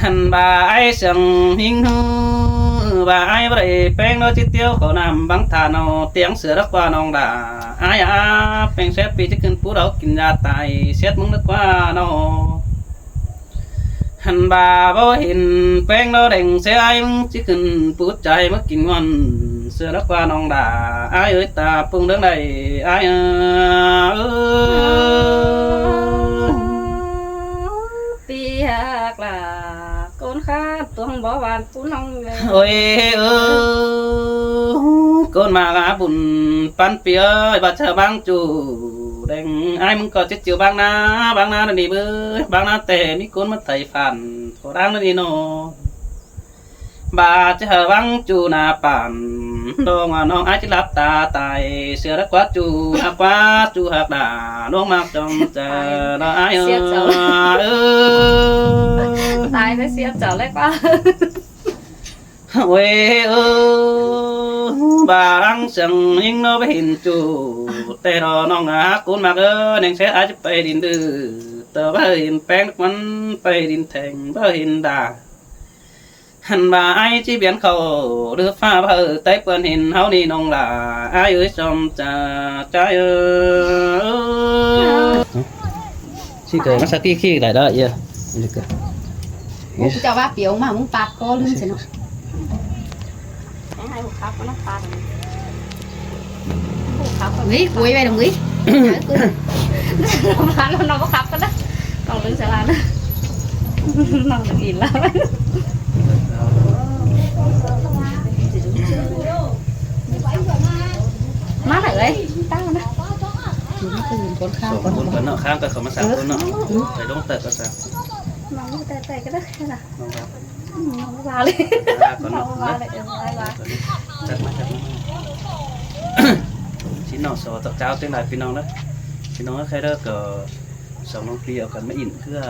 ຫັ້ນວ່າອ້າຍສຽງຫິງ ຮູ້ວ່າອ້າຍບໍ່ໄດ້ແປງເນາະ ຊິຕຽວເຂົ້ານ້ຳບັງທ່າເນາະ ຕຽງເສືອດອກວ່ານ້ອງດາ ອ້າຍອາ ແປງແຊບປີຈະຂຶ້ນປູເອົາກິນຢາຕາຍ ເສດມຶງດອກວ່າເນາະ. ຫັ້ນວ່າບໍ່ເຫັນແປງເນາະ ແດງແຊອ້າຍ ມຶງຊິຂຶ້ນປູໃຈມາກິນງອນ ເສືອດອກວ່ານ້ອງດາ ອ້າຍເອີຍ ຕາປຸງເລື່ອງໃດ ອ້າຍເອີຍ. ປຽກລະໂກນຂາດຕົວງບໍ່ຫວານປູນ້ອງເອີຍ ໂອ້ຍເອີຍ ໂກນມາກະບຸນປັນປີເອີຍ ບາດເທື່ອບາງຈູແດງ ອ້າຍ ມຶງກໍຈິດຈິວບາງນາ ບາງນານັ້ນນີ້ເບີຍ ບາງນາແຕ່ມີໂກນມາໄຖຟານກໍດັງນັ້ນນີ້ເນາະ. ບາດຈະຫາວັງຈູໜ້າປານ ດອງວ່ານ້ອງອາຍຈະຫຼັບຕາຕາຍ ເສືອລະກວ່າຈູ ຫາກວ່າຈູຫາກດາ ລວງມາຈອມຈະລະອາຍເອີຍ ເສຍເຈົ້າ ເອີຍ ຕາຍໄປເສຍເຈົ້າແລ້ວກວ່າ ໂອ້ຍເອີຍ ບາລັງສຽງຍິງເນາະ ໄປເຫັນຈູ ແຕ່ດອກນ້ອງອາກຸນມາກເອີຍ ແນງແຊອາຈະໄປດິນດື ແຕ່ວ່າເຫັນແປງມັນໄປດິນແທງ ບໍ່ເຫັນດາ ຫັ້ນວ່າອ້າຍຊິບຽນເຂົ້າ ຫຼືຟ້າເຜີໃຕ້ເປື້ອນເຫັນເຮົານີ້ນ້ອງຫຼ້າ ອ້າຍເອີຍ ຊອມຈາຈາເອີຍ. ຊິເກີດມາສັກກີ້ຂີ້ໄດ້ດອກເອີຍ ໂອ້ ເຈົ້າວ່າປຽວມາ ມຶງປາດກໍລືມຊະເນາະ. ໃຫ້ໃຫ້ຫົວຂາບມັນນະປາດ ຫົວຂາບມັນ ເຮີ້ຍ ໂກຍໄວ້ດອກເອີຍ ມາແລ້ວນ້ອງກໍຂັບກັນນະ ນ້ອງລຶງສາລານະ ນ້ອງລຶງອີນລະ ມາແລ້ວເອີຍ ຕັ້ງນະ ຢູ່ໃນອື່ນກ່ອນ ຂ້າງກ່ອນ ສອງຄົນກ່ອນເນາະ ຂ້າງກໍເຂົ້າມາສາມຄົນເນາະ ເອີ ໄປລົງເຕີກກໍສາມ ນ້ອງແຕ່ໆກໍໄດ້ນະ ນ້ອງວ່າ ອືມ ວ່າເລີຍ ວ່າກ່ອນເນາະ ວ່າເລີຍ ເອີ ວ່າ ຈັດມາ ຈັດມາ ຊິນ້ອງສອດຈັກຈາວຈັ່ງໃດພີ່ນ້ອງເດີ ພີ່ນ້ອງເອີຍ ໃຄເດີ ກໍສອງນ້ອງປີເອົາກັນມາອິ້ນເພື່ອ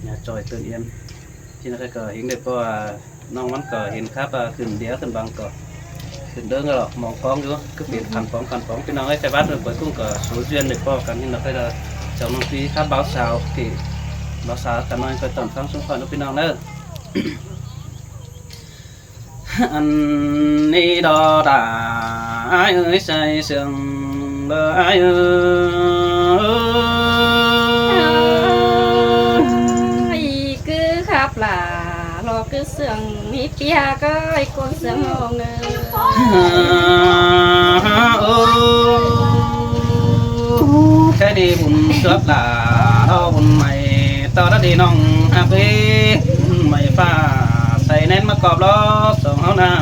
ຍາຈ່ອຍເຕີນອຽນ ພີ່ນ້ອງເອີຍ ກໍເຮັງເດີ ເພາະວ່ານ້ອງມັນກໍເຫັນຄັບວ່າຂຶ້ນເດຍຂຶ້ນບັງກໍ ຂຶ້ນເດີກໍມອງກ້ອງຢູ່ ຄືເປັນພັນປອງ ພັນປອງ ພີ່ນ້ອງເອີຍ ໃຈບ້ານເພິ່ນປ່ອຍກຸ້ງກໍສູນຈຽນໄດ້ພໍ້ກັນ ພີ່ນ້ອງເອີຍ ເຈົ້ານ້ອງປີຄັບບ່າວສາວ ທີ່ບ່າວສາວກັນໜ້ອຍ ກໍຕ້ອງຟັງຊຸມພອນເນາະ ພີ່ນ້ອງເດີ. ອັນນີ້ດອດາ ອ້າຍເອີຍ ໃສ່ເຊື່ອງເດີ ອ້າຍເອີຍ ຄືຄັບຫຼ້າ ຫຼໍ່ຄືເຊື່ອງ ມີປຽກເອີຍ ກົນເຊື່ອງນ້ອງເອີຍ ໂອ້ ແຄ່ນີ້ບຸນຈວບຫຼ້າ ເອົາບຸນໃໝ່ ຕໍ່ລະດີນ້ອງຮັກເອີຍ ໃໝ່ຟ້າໃສແໜ້ນມາກອບລໍ້ສອງເຮົານາ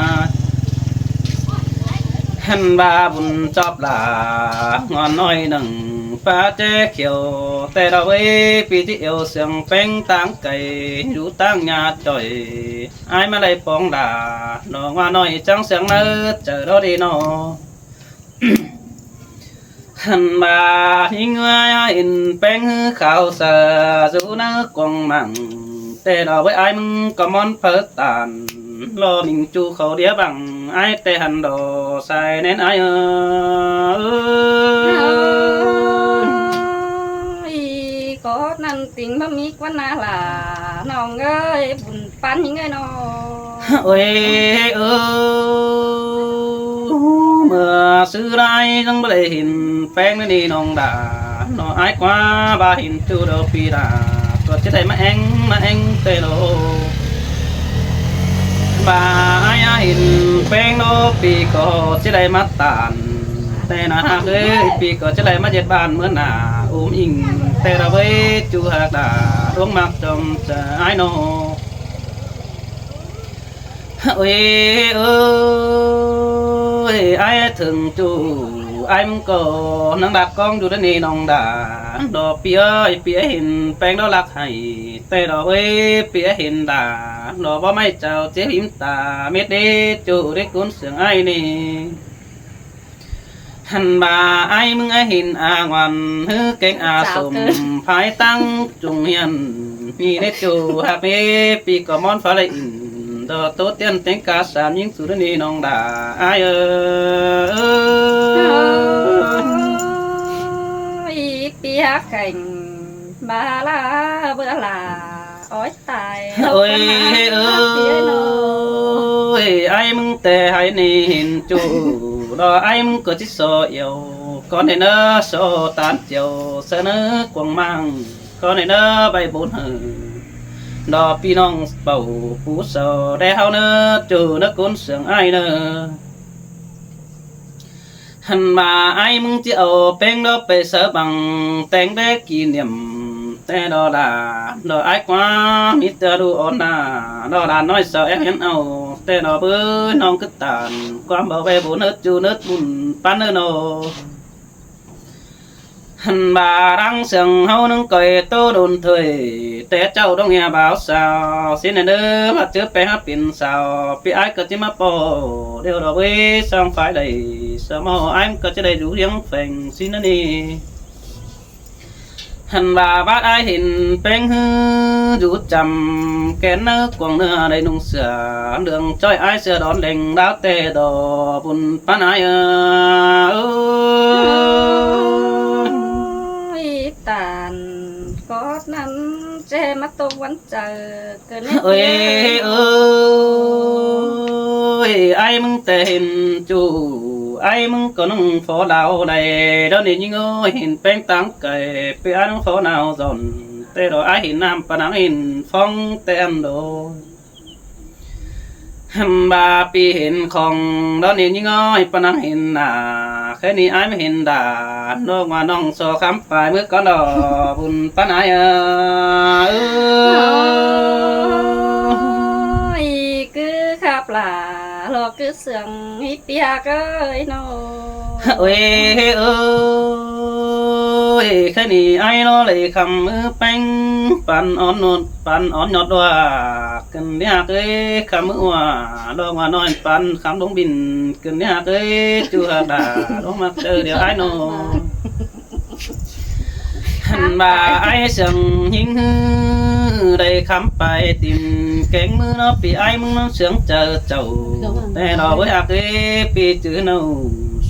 ຫັ້ນວ່າບຸນຈອບຫຼ້າ ງອນນ້ອຍໜຶ່ງ ປາແຈ້ຂຽວ ແຕ່ລະເວີຍ ປີທີ່ເອວເສຍງແປ້ງຕ່າງໄກ ຢູ່ຕ່າງຍາຈ່ອຍ ອ້າຍມາໄລ່ປອງຫຼ້າ ນ້ອງວ່ານ້ອຍຈັງເສຍງເນີ ເຈີລໍດີນ້ອງ ຫັ້ນວ່າຫິງເອີຍ ເຫັນແປ້ງຂາວສາ ຢູ່ໃນກວາງມັງ ແຕ່ລະເວີຍ ອ້າຍມຶງກໍມ່ອນເພີຕານ ລໍມິງຈູເຂົາເດຍບັງ ອ້າຍແຕ່ຫັ້ນດໍ ສາຍແໜ້ນອ້າຍເອີຍ ກໍນັ້ນຕິງບໍ່ມີກວ່ານາຫຼ້າ ນ້ອງເອີຍ ບຸນ ປານຍິງເອີຍເນາະ ໂອ້ຍເອີຍ ເມື່ອຊື່ຫຼາຍຍັງບໍ່ໄດ້ເຫັນແປ້ງນີ້ນ້ອງດາ ນ້ອງອາຍກວ່າບໍ່ເຫັນຈູດອກປີດາ ກໍຈະໄດ້ມາແອງ ມາແອງແຕ່ໂລ ວ່າອາຍເຫັນແປ້ງໂລ ປີກໍຈະໄດ້ມາຕານ ແຕ່ນະຮັກເອີຍ ປີກໍຈະໄດ້ມາເຮັດບ້ານເມືອນາ ອຸ້ມອີງ ແຕ່ລະເວີຍ ຈູຮັກດາ ດວງມັກຈອມຈະອາຍເນາະ. ເອີຍ ເອີຍ ອ້າຍເຖິງຈູ ອ້າຍມຶງກໍນັ່ງດັກກ້ອງຢູ່ດຽວນີ້ນ້ອງດາ ດອກປີເອີຍ ປີເຫັນແປ້ງດອກລັກໃຫ້ ແຕ່ດອກເອີຍ ປີເຫັນດາ ດອກບໍ່ໄມ້ເຈົ້າເຈັບຫິມຕາ ເມັດເດຈູເດກຸນເສຍງອ້າຍນີ້ ຫັ້ນວ່າອ້າຍມຶງອາເຫັນອາງວັນ ຮືແກງອາສົມ ພາຍຕັ້ງຈຸງຮຽນ ມີເນດໂຈຮັກເມ ປີກໍມ່ອນຟ້າລະອິນ ດອໂຕຕຽນເຕັງກາສາມຍິງສຸດນີ້ນ້ອງດາ ອ້າຍເອີຍ ປີຮັກແຂ່ງ ບາລາເບືອລາ ໂອ້ຍຕາຍ ໂອ້ຍເອີຍ ອ້າຍມຶງແຕ່ໃຫ້ນີ້ເຫັນຈູດອກ ອ້າຍມຶງກໍຊິສໍ່ອຽວ ກ່ອນເຫັນເອີສໍ່ຕານຈຽວ ສະເໜີກວ້າງມາງ ກ່ອນເຫັນເອີໃບບຸນເຮີ ດອກພີ່ນ້ອງເປົ່າປູເຊົາ ແດ່ເຮົາເນີຈູເນີກຸນເຊື່ອງອ້າຍເນີ. ຫັ້ນວ່າອ້າຍມຶງຊິເອົາແປ້ງດອກໄປສະບັງ ແຕ່ງແດ່ກີນຽມແຕ່ດອກຫຼາ ດອກອ້າຍກວ່າມີແຕ່ດູອ່ອນໜ້າ ດອກຫຼານ້ອຍສາວແອບເຫັນເອົາ ແຕ່ດອກເບີຍນ້ອງຄືຕານ ຄວາມເບົາແວບຸນເນີຈູເນີບຸນປັນເນີນໍ. ຫັ້ນວ່າດັງເສຍງເຮົາໜຶ່ງກ້ອຍໂຕດົນເທີຍ ແຕ່ເຈົ້າດອງເຮຍບ່າວສາວ ຊິແນ່ເດີວ່າເຈີໄປຫາເປັນສາວ ພີ່ອ້າຍກໍຊິມາປ້ອດຽວດອກເວີຍ ສອງຝ່າຍໃດສະເໝົາ ອ້າຍມັນກໍຈະໄດ້ຢູ່ຮຽງແຝງຊິນະນີ້. ຫັ້ນວ່າບາດອ້າຍເຫັນແປ້ງຮືຢູ່ຈຳ ແກ່ນເນີກວາງເນື້ອໄດ້ນຸ່ງເສື້ອເຫຼືອງຈ້ອຍ ອ້າຍເສື້ອດອນແດງດາວແຕ່ດອກບຸນປານອ້າຍເອີຍ. ໂອ້ຍ ຕານກອດນັ້ນແຈມາຕົກວັນເຈີ ເກີດໃນ ເອີຍ ເອີຍ ອ້າຍມຶງແຕ່ເຫັນຈູ ອ້າຍມຶງກໍໜຶ່ງພໍລາວໄດ້ ດອນນີ້ຍິງເອີຍ ເຫັນແປ້ງຕ່າງໄກ ເປັນອ້າຍໜຶ່ງພໍນາວຈອນ ແຕ່ດອກອ້າຍເຫັນນ້ຳປານາງເຫັນຟອງແຕ່ອັນໂດ. ຫັ້ນວ່າປີເຫັນຂອງ ດອນນີ້ຍິງເອີຍ ປານາງເຫັນໜ້າ ແຄ່ນີ້ອ້າຍມາເຫັນດາ ນ້ອງວ່ານ້ອງຊໍຄຳປາຍມື້ກ່ອນດອກບຸນປານອ້າຍເອີຍ. ໂອ້ຍ ຄືຄາບຫຼາຫຼອກຄືເຊື່ອງ ອີປຽກເອີຍນ້ອງ. ໂອ້ຍ ເອີຍ ແຄ່ນີ້ອ້າຍລໍເລີຍຄຳມືແປ້ງ ປັນອ່ອນໂນດ ປັນອ່ອນຍອດດວກ ກຶນຍາກເອີຍ ຄຳມືວ່າ ດອກວ່ານ້ອຍ ປັນຄຳລົງບິນ ກຶນຍາກເອີຍ ຈູຮັກດາ ລົງມາເຈີດຽວອ້າຍນ້ອງ. ຫັ້ນວ່າອ້າຍເຊື່ອງຫິງຮື ໄດ້ຄຳປາຍຕິ່ມແກງມືເນາະ ປີອ້າຍມຶງນຳເຊື່ອງເຈີເຈົ້າ ແຕ່ດອກເວີຍຮັກເອີຍ ປີຈື່ເນົາ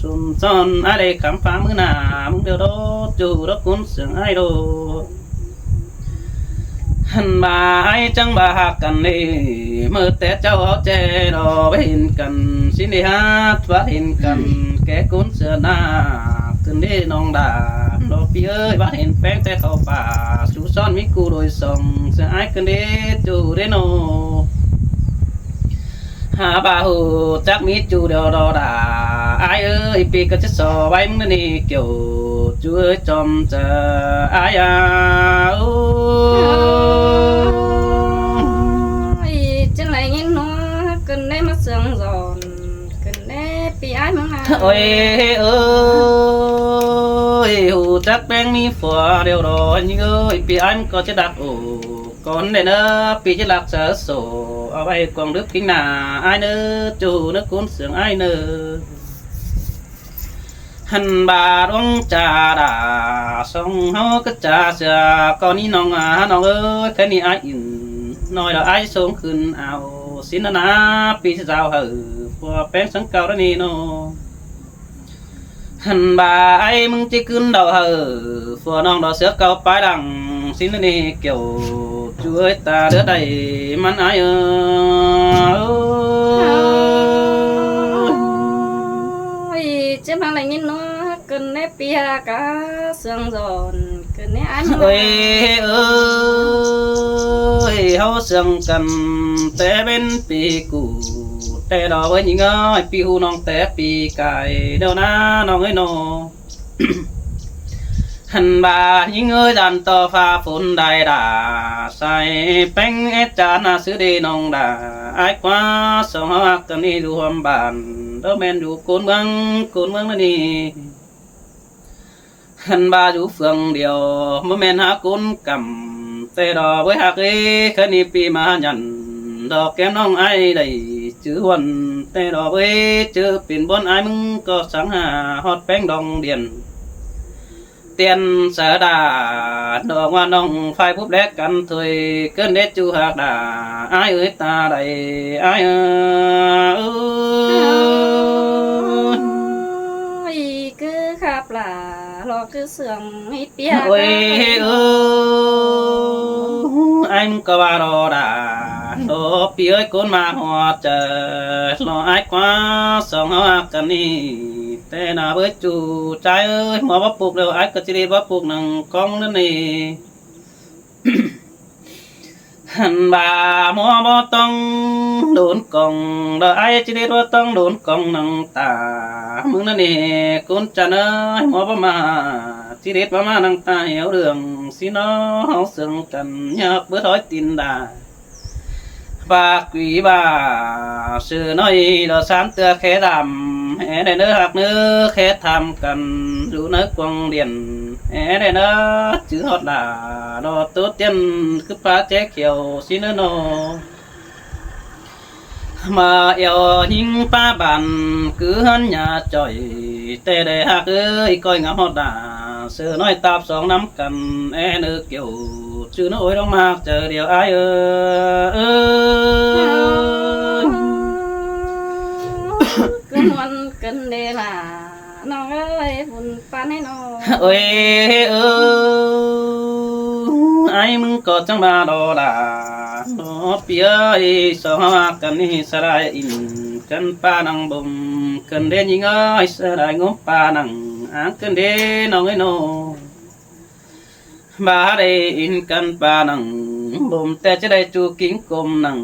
ຊຸມຊ້ອນ ອ້າຍໄດ້ຄຳປາຍມື້ໜ້າ ມຶງດຽວໂດ ຈູດອກກຸນເຊື່ອງອ້າຍໂດ. ຫັ້ນວ່າອ້າຍຈັ່ງວ່າຮັກກັນເດ້ ເມື່ອແຕ່ເຈົ້າເຮົາແຈດອກໄປເຫັນກັນ ຊິໄດ້ຮັກວ່າເຫັນກັນ ແກ່ກຸນເສື້ອໜ້າ ຂຶ້ນເດ້ນ້ອງດາ ດອກປີເອີຍ ວ່າເຫັນແປ້ງແຕ່ເຂົ້າປ່າ ຊູຊ້ອນມີກູໂດຍສອງ ເສື້ອອ້າຍຂຶ້ນເດ້ ຈູເດ້ໂນ. ຫາບໍ່ຮູ້ຈັກມີຈູດຽວດອກດາ ອ້າຍເອີຍ ປີກໍຈະຊໍໄວ້ມຶງນີ້ກ່ຽວ ຈູເອີຍ ຈອມຈະອາຍອາ. ໂອ້ຍ ຈັ່ງໄດ້ຍິນເນາະ ກຶນໄດ້ມາເຊື່ອງສອນ ກຶນໄດ້ປີອ້າຍມຶງນະ. ໂອ້ຍ ເອີຍ ຮູ້ຈັກແປ້ງມີຜົວດຽວດອກຍິງເອີຍ ປີອ້າຍມັນກໍຈະດັກໂອ ກ່ອນເດີເນີ ປີຈະລັກສາໂສ ເອົາໄວ້ກອງດຶກພິງໜ້າ ອ້າຍເນີ ຈູເນີກຸນເຊື່ອງອ້າຍເນີ. ຫັ້ນບາດວງຈາດາ ສອງເຮົາກະຈາເສືອ ກໍນີ້ນ້ອງອາ ນ້ອງເອີຍ ແຄ່ນີ້ອ້າຍອິນ ນ້ອຍດອກອ້າຍສົ່ງຂຶ້ນເອົາ ສິນນະນາ ປີສາວເຮີ ຜົວແປ້ງສັງເກົ່າດອກນີ້ນ້ອງ. ຫັ້ນບາດອ້າຍມຶງຈິຂຶ້ນດອກເຮີ ຜົວນ້ອງດອກເສືອເກົ່າປາຍຫຼັງ ສິນນະນີ້ກ່ຽວ ຈວຍຕາເລືອດໄດ້ມັນອ້າຍເອີຍ. ໂອ້ຍ ເຈັບຫາງໄດ້ຍິນເນາະ ເກີນແນ່ປີຫາກາເຊື່ອງສອນ ເກີນແນ່ອ້າຍເອີຍ ເອີຍ ເຮົາເຊື່ອງກັນແຕ່ເປັນປີກູ ແຕ່ດອກເອີຍຍິງເອີຍ ປີຮູ້ນ້ອງແຕ່ປີກາຍ ດຽວນານ້ອງເອີຍນ້ອງ. ຫັ້ນບາດຍິງເອີຍ ດານຕໍ່ຟ້າຝົນໄດ້ດາ ໃສ່ແປ້ງແອດຈານນາຊື່ເດນ້ອງດາ ອ້າຍກວ່າສອງເຮົາຮັກກັນນີ້ຢູ່ຮ່ວມບ້ານ ດອກແມ່ນຢູ່ໂກນເມືອງ ໂກນເມືອງນັ້ນນີ້. ຫັ້ນບາດຢູ່ເຟືອງດຽວ ບໍ່ແມ່ນຫາໂກນກຳ ແຕ່ດອກເອີຍຮັກເອີຍ ຄືນີ້ປີມາຍັນ ດອກແກ້ມນ້ອງອ້າຍໄດ້ຈື່ຫວນ ແຕ່ດອກເອີຍຈື່ເປັນບ່ອນ ອ້າຍມຶງກໍສັງຫາຮອດແປ້ງດອງດຽນ ຕຽນສາດາ ດອກວ່ານ້ອງຝ່າຍບຸບແລກກັນຖ້ວຍ ເກີນເດຈູຮັກດາ ອ້າຍເອີຍຕາໃດ ອ້າຍເອີຍ. ໂອ້ຍ ຄືຄາບຫຼາຫຼອກຄືເຊື່ອງໃຫ້ປຽກ ໂອ້ຍ ເອີຍ ອ້າ ອ້າຍມຶງກໍວ່າລໍດາ ລໍປີເອີຍ ຄົນມາຮອດໃຈ ລໍອ້າຍກວ່າສອງເຮົາຮັກກັນນີ້ ແຕ່ໜ້າເບີຍຈູ້ ຈາຍເອີຍ ໝໍບໍ່ປຸກແລ້ວ ອ້າຍກໍຊິໄດ້ບໍ່ປຸກໜັງກອງນັ້ນເອງ. ຫັ້ນວ່າໝໍບໍ່ຕ້ອງໂດນກອງ ດອກອ້າຍ ຈິເດັດບໍ່ຕ້ອງໂດນກອງໜັງຕາ ມຶງນັ້ນເອງ ຄົນຈັນເອີຍ ໝໍບໍ່ມາ ຈິເດັດບໍ່ມາໜັງຕາ ແຫວເລື່ອງຊິເນາະ ເຮົາເຊິ່ງກັນຍາກເບີດຫ້ອຍຕີນດາ ປາກຫວີບາ ຊື່ນ້ອຍດອກສາມເທື່ອແຄດຳ ແອແດ່ເນີຮັກເນີ ແຄທຳກັນຢູ່ໃນກວາງດຽນ ແອແດ່ເນີ ຈື່ຮອດດາ ດອກໂຕຕຽນ ຄືປາແຈຂຽວຊິເນີນໍ ມາແອວຍິງປາບານ ຄືເຮືອນຍາຈ່ອຍ ແຕ່ໄດ້ຮັກເອີຍ ກ້ອຍງາມຮອດດາ ເສືອນ້ອຍຕາບສອງນຳກັນ ແອເນີກຽວ ຈື່ນະໂອຍ ດອກມາກໃຈດຽວອ້າຍເອີຍ ຄືມ່ວນກັນເດລະ ນ້ອງເອີຍ ບຸນປານໃຫ້ນ້ອງ ໂອຍເອີຍ ອ້າຍມຶງກໍຈັ່ງມາລໍດາ ນໍ ປີເອີຍ ສອງເຮົາຮັກກັນນີ້ ສະຫຼາຍອິນກັນປານັງບົ່ມ ກັນເດຍິງເອີຍ ສະຫຼາຍງົມປານັງ ອາງກັນເດນ້ອງເອີຍນ້ອງ ບາໄດ້ອິນກັນປານັງບົ່ມ ແຕ່ຈະໄດ້ຈູກິງກົມນັງ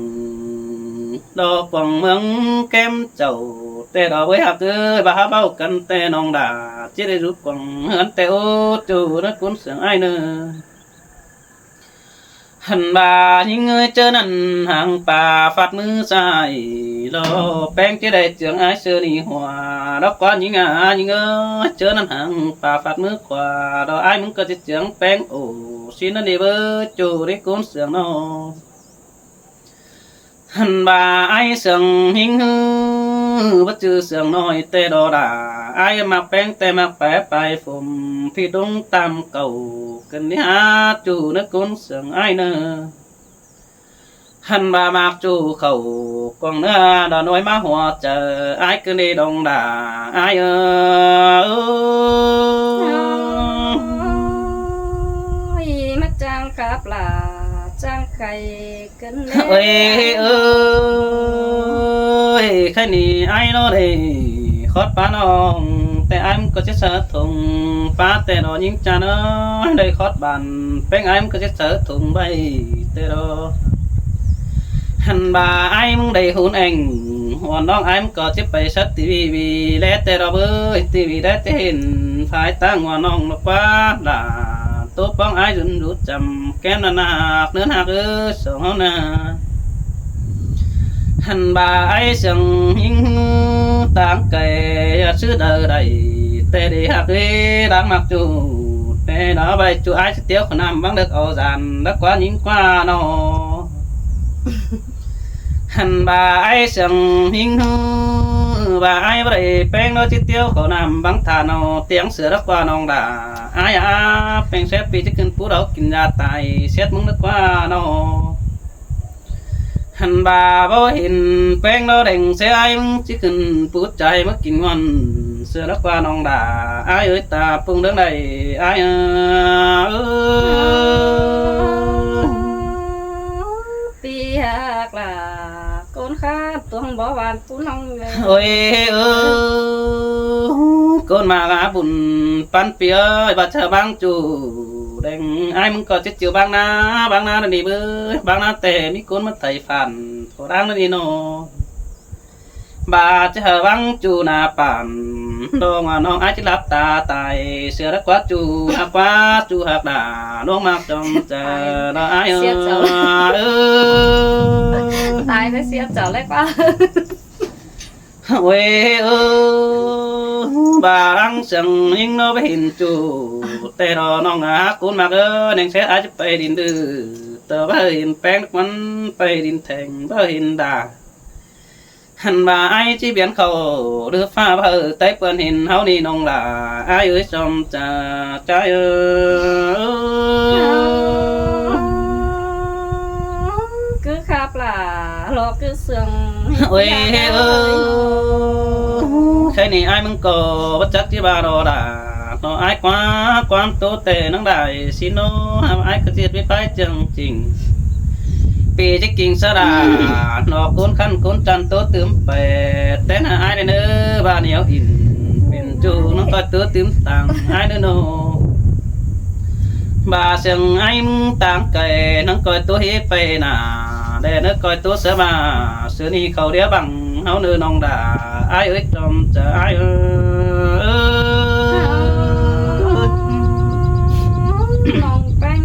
ດອກກວາງເມືອງແກ້ມເຈົ້າ ແຕ່ດອກເວີຍຮັກເອີຍ ບາເວົ້າກັນແຕ່ນ້ອງດາ ຈະໄດ້ຢູ່ກວາງເຮືອນແຕ່ໂອ ຈູນະກຸນເສືອງອ້າຍເນີ ຫັ້ນບາຍິງເອີຍ ເຈີນັ້ນຫາງປາຟາດມືຊ້າຍ ລໍແປ້ງຈະໄດ້ເຈືອງອ້າຍເຊີນີ້ຫົວ ດອກກວ່າຍິງອາຍິງເອີຍ ເຈີນັ້ນຫາງປາຟາດມືຂວາ ດອກອ້າຍມຶງກໍຈະເຈືອງແປ້ງໂອ ຊິນະນີ້ເບີຍຈູນີ້ກຸນເສືອງນ້ອຍ ຫັ້ນວ່າອ້າຍເສືອງຫິງຮື ບໍ່ຈື່ເສືອງນ້ອຍແຕ່ດໍດາ ອ້າຍມັກແປ້ງແຕ່ມັກແປປາຍຝົມ ພີ່ດົງຕາມເກົ່າ ຂຶ້ນນີ້ຫາຈູນະກຸນເສືອງອ້າຍເນີ ຫັ້ນວ່າມັກຈູເຂົ້າກອງເນື້ອດອນໂອຍມາຫົວໃຈ ອ້າຍຄືນີ້ດົງດາ ອ້າຍເອີຍ ໂອ້ຍ ມາຈ້າງກັບຫຼາ ຈ້າງໄກ່ ເອີຍ ເອີຍ ໄຄນີ້ອ້າຍເນາະເດ້ ຄອດປານ້ອງ ແຕ່ອ້າຍມັນກໍຊິສະຖົງ ປາແຕ່ດອກຍິງຈານເອີຍ ໄດ້ຄອດບານ ແປ້ງອ້າຍມັນກໍຊິສະຖົງໄວ້ແຕ່ດອກ ຫັ້ນວ່າອ້າຍມຶງໄດ້ຫູນແອງ ຫົວນ້ອງອ້າຍມັນກໍຊິໄປສັດຕີວີວີ ແລແຕ່ດອກເອີຍ ຕີວີໄດ້ແຕ່ເຫັນ ພາຍຕາຫົວນ້ອງນກກວາດຫຼາ ໂຕປ້ອງອ້າຍດຸນດູຈຳ ແກ້ມໜາໜາກເນີນຮັກເອີຍ ສອງເຮົານາ ຫັ້ນວ່າອ້າຍສຽງຫິງ ຕາງໄກ ອາດຊື່ເດີໄດ້ ແຕ່ໄດ້ຮັກເອີຍ ດາງມັກຈູ ແຕ່ດາໄວ້ຈູ ອ້າຍຊິຕຽວເຂົ້ານ້ຳ ບັງເລິກເອົາຈານ ດາກວ່າຍິງກວ່ານອ ຫັ້ນວ່າອ້າຍສຽງຫິງ ວ່າອ້າຍບໍ່ໄດ້ແປ້ງ ດອກຊິຕຽວເຂົ້ານ້ຳ ບັງທ່ານເອົາຕຽງເສືອ ດາກວ່ານ້ອງດາ ອ້າຍອາ ແປ້ງແຊບປີຈະຂຶ້ນປູເອົາກິນຢາຕາຍ ເສດມຶງດາກວ່ານອ ຫັ້ນວ່າບໍ່ເຫັນແປ້ງດອກແດງແຊ ອ້າຍມຶງຊິຂຶ້ນປູໃຈມາກິນງອນ ເສືອດາກວ່ານ້ອງດາ ອ້າຍເອີຍ ຕາປຸງເລື່ອງໃດ ອ້າຍເອີຍ ປີຮັກຫຼາ ໂກນຂາດຕົວບໍ່ຫວານ ປູນ້ອງເອີຍ ໂອ້ຍເອີຍ ໂກນມາຫາບຸນປັນປີເອີຍ ວ່າຈະບາງຈູແດງ ອ້າຍມຶງກໍຈະຈື່ບາງນາ ບາງນານະນີ້ເບີຍ ບາງນາແຕ່ມີຄົນມາໄຖຟານ ກໍດາງນະນີ້ເນາະ ບາດຈະຫາຫວັງຈູໜ້າປານ ນ້ອງວ່ານ້ອງອາດຈະຫຼັບຕາຕາຍ ເສຍດາກວ່າຈູຮັກກວ່າຈູຮັກດາ ນ້ອງມາຈອມຈະດາອາຍເອີຍ ຕາຍໄປເສຍເຈົ້າແລ້ວກວ່າ ໂອ້ຍເອີຍ ບາລັງເສຍງຍິງເນາະ ໄປເຫັນຈູ ແຕ່ດອກນ້ອງອາກຸນມາເອີຍ ແນງແຊອາດຈະໄປດິນດື ແຕ່ວ່າເຫັນແປ້ງມັນໄປດິນແທງ ບໍ່ເຫັນດາ ຫັ້ນວ່າອ້າຍຊິບຽນເຂົ້າ ຫຼືຟ້າເຜີໄຕ້ເປື້ອນເຫັນເຮົານີ້ນ້ອງຫຼ້າ ອ້າຍເອີຍ ຊອມຈາຈາເອີຍ ຄືຄາບຫຼ້າ ຫຼອກຄືເຊື່ອງ ໂອ້ຍເອີຍ ແຄ່ນີ້ອ້າຍມຶງກໍບໍ່ຈັກຊິວ່າດອກດາ ເນາະ ອ້າຍກວ່າຄວາມໂຕແຕ່ນາງໄດ້ຊິເນາະ ຫາກວ່າອ້າຍກໍຊິເຮັດໄປໄປເຈີງຈິງ ເປຈະກິງສະດາ ນອກໂກນຂັນໂກນຈັນໂຕຕື່ມແປ ແຕ່ນາອ້າຍເນີ ບ້ານເອວອິນ ເປັນຈູນອງຕ້ອຍໂຕຕື່ມຕ່າງ ອ້າຍເນີ ບາດສຽງອ້າຍມຶງຕ່າງໄກ ນາງກ້ອຍໂຕເຮໄປນາ ແລະເນີກ້ອຍໂຕສະມາ ເສືອນີ້ເຂົາດຽວບັງ ເຮົາເນີນ້ອງດາ ອ້າຍເອີຍ ຈອມຈະອ້າຍເອີຍ. ນ້ອງແປ້ງ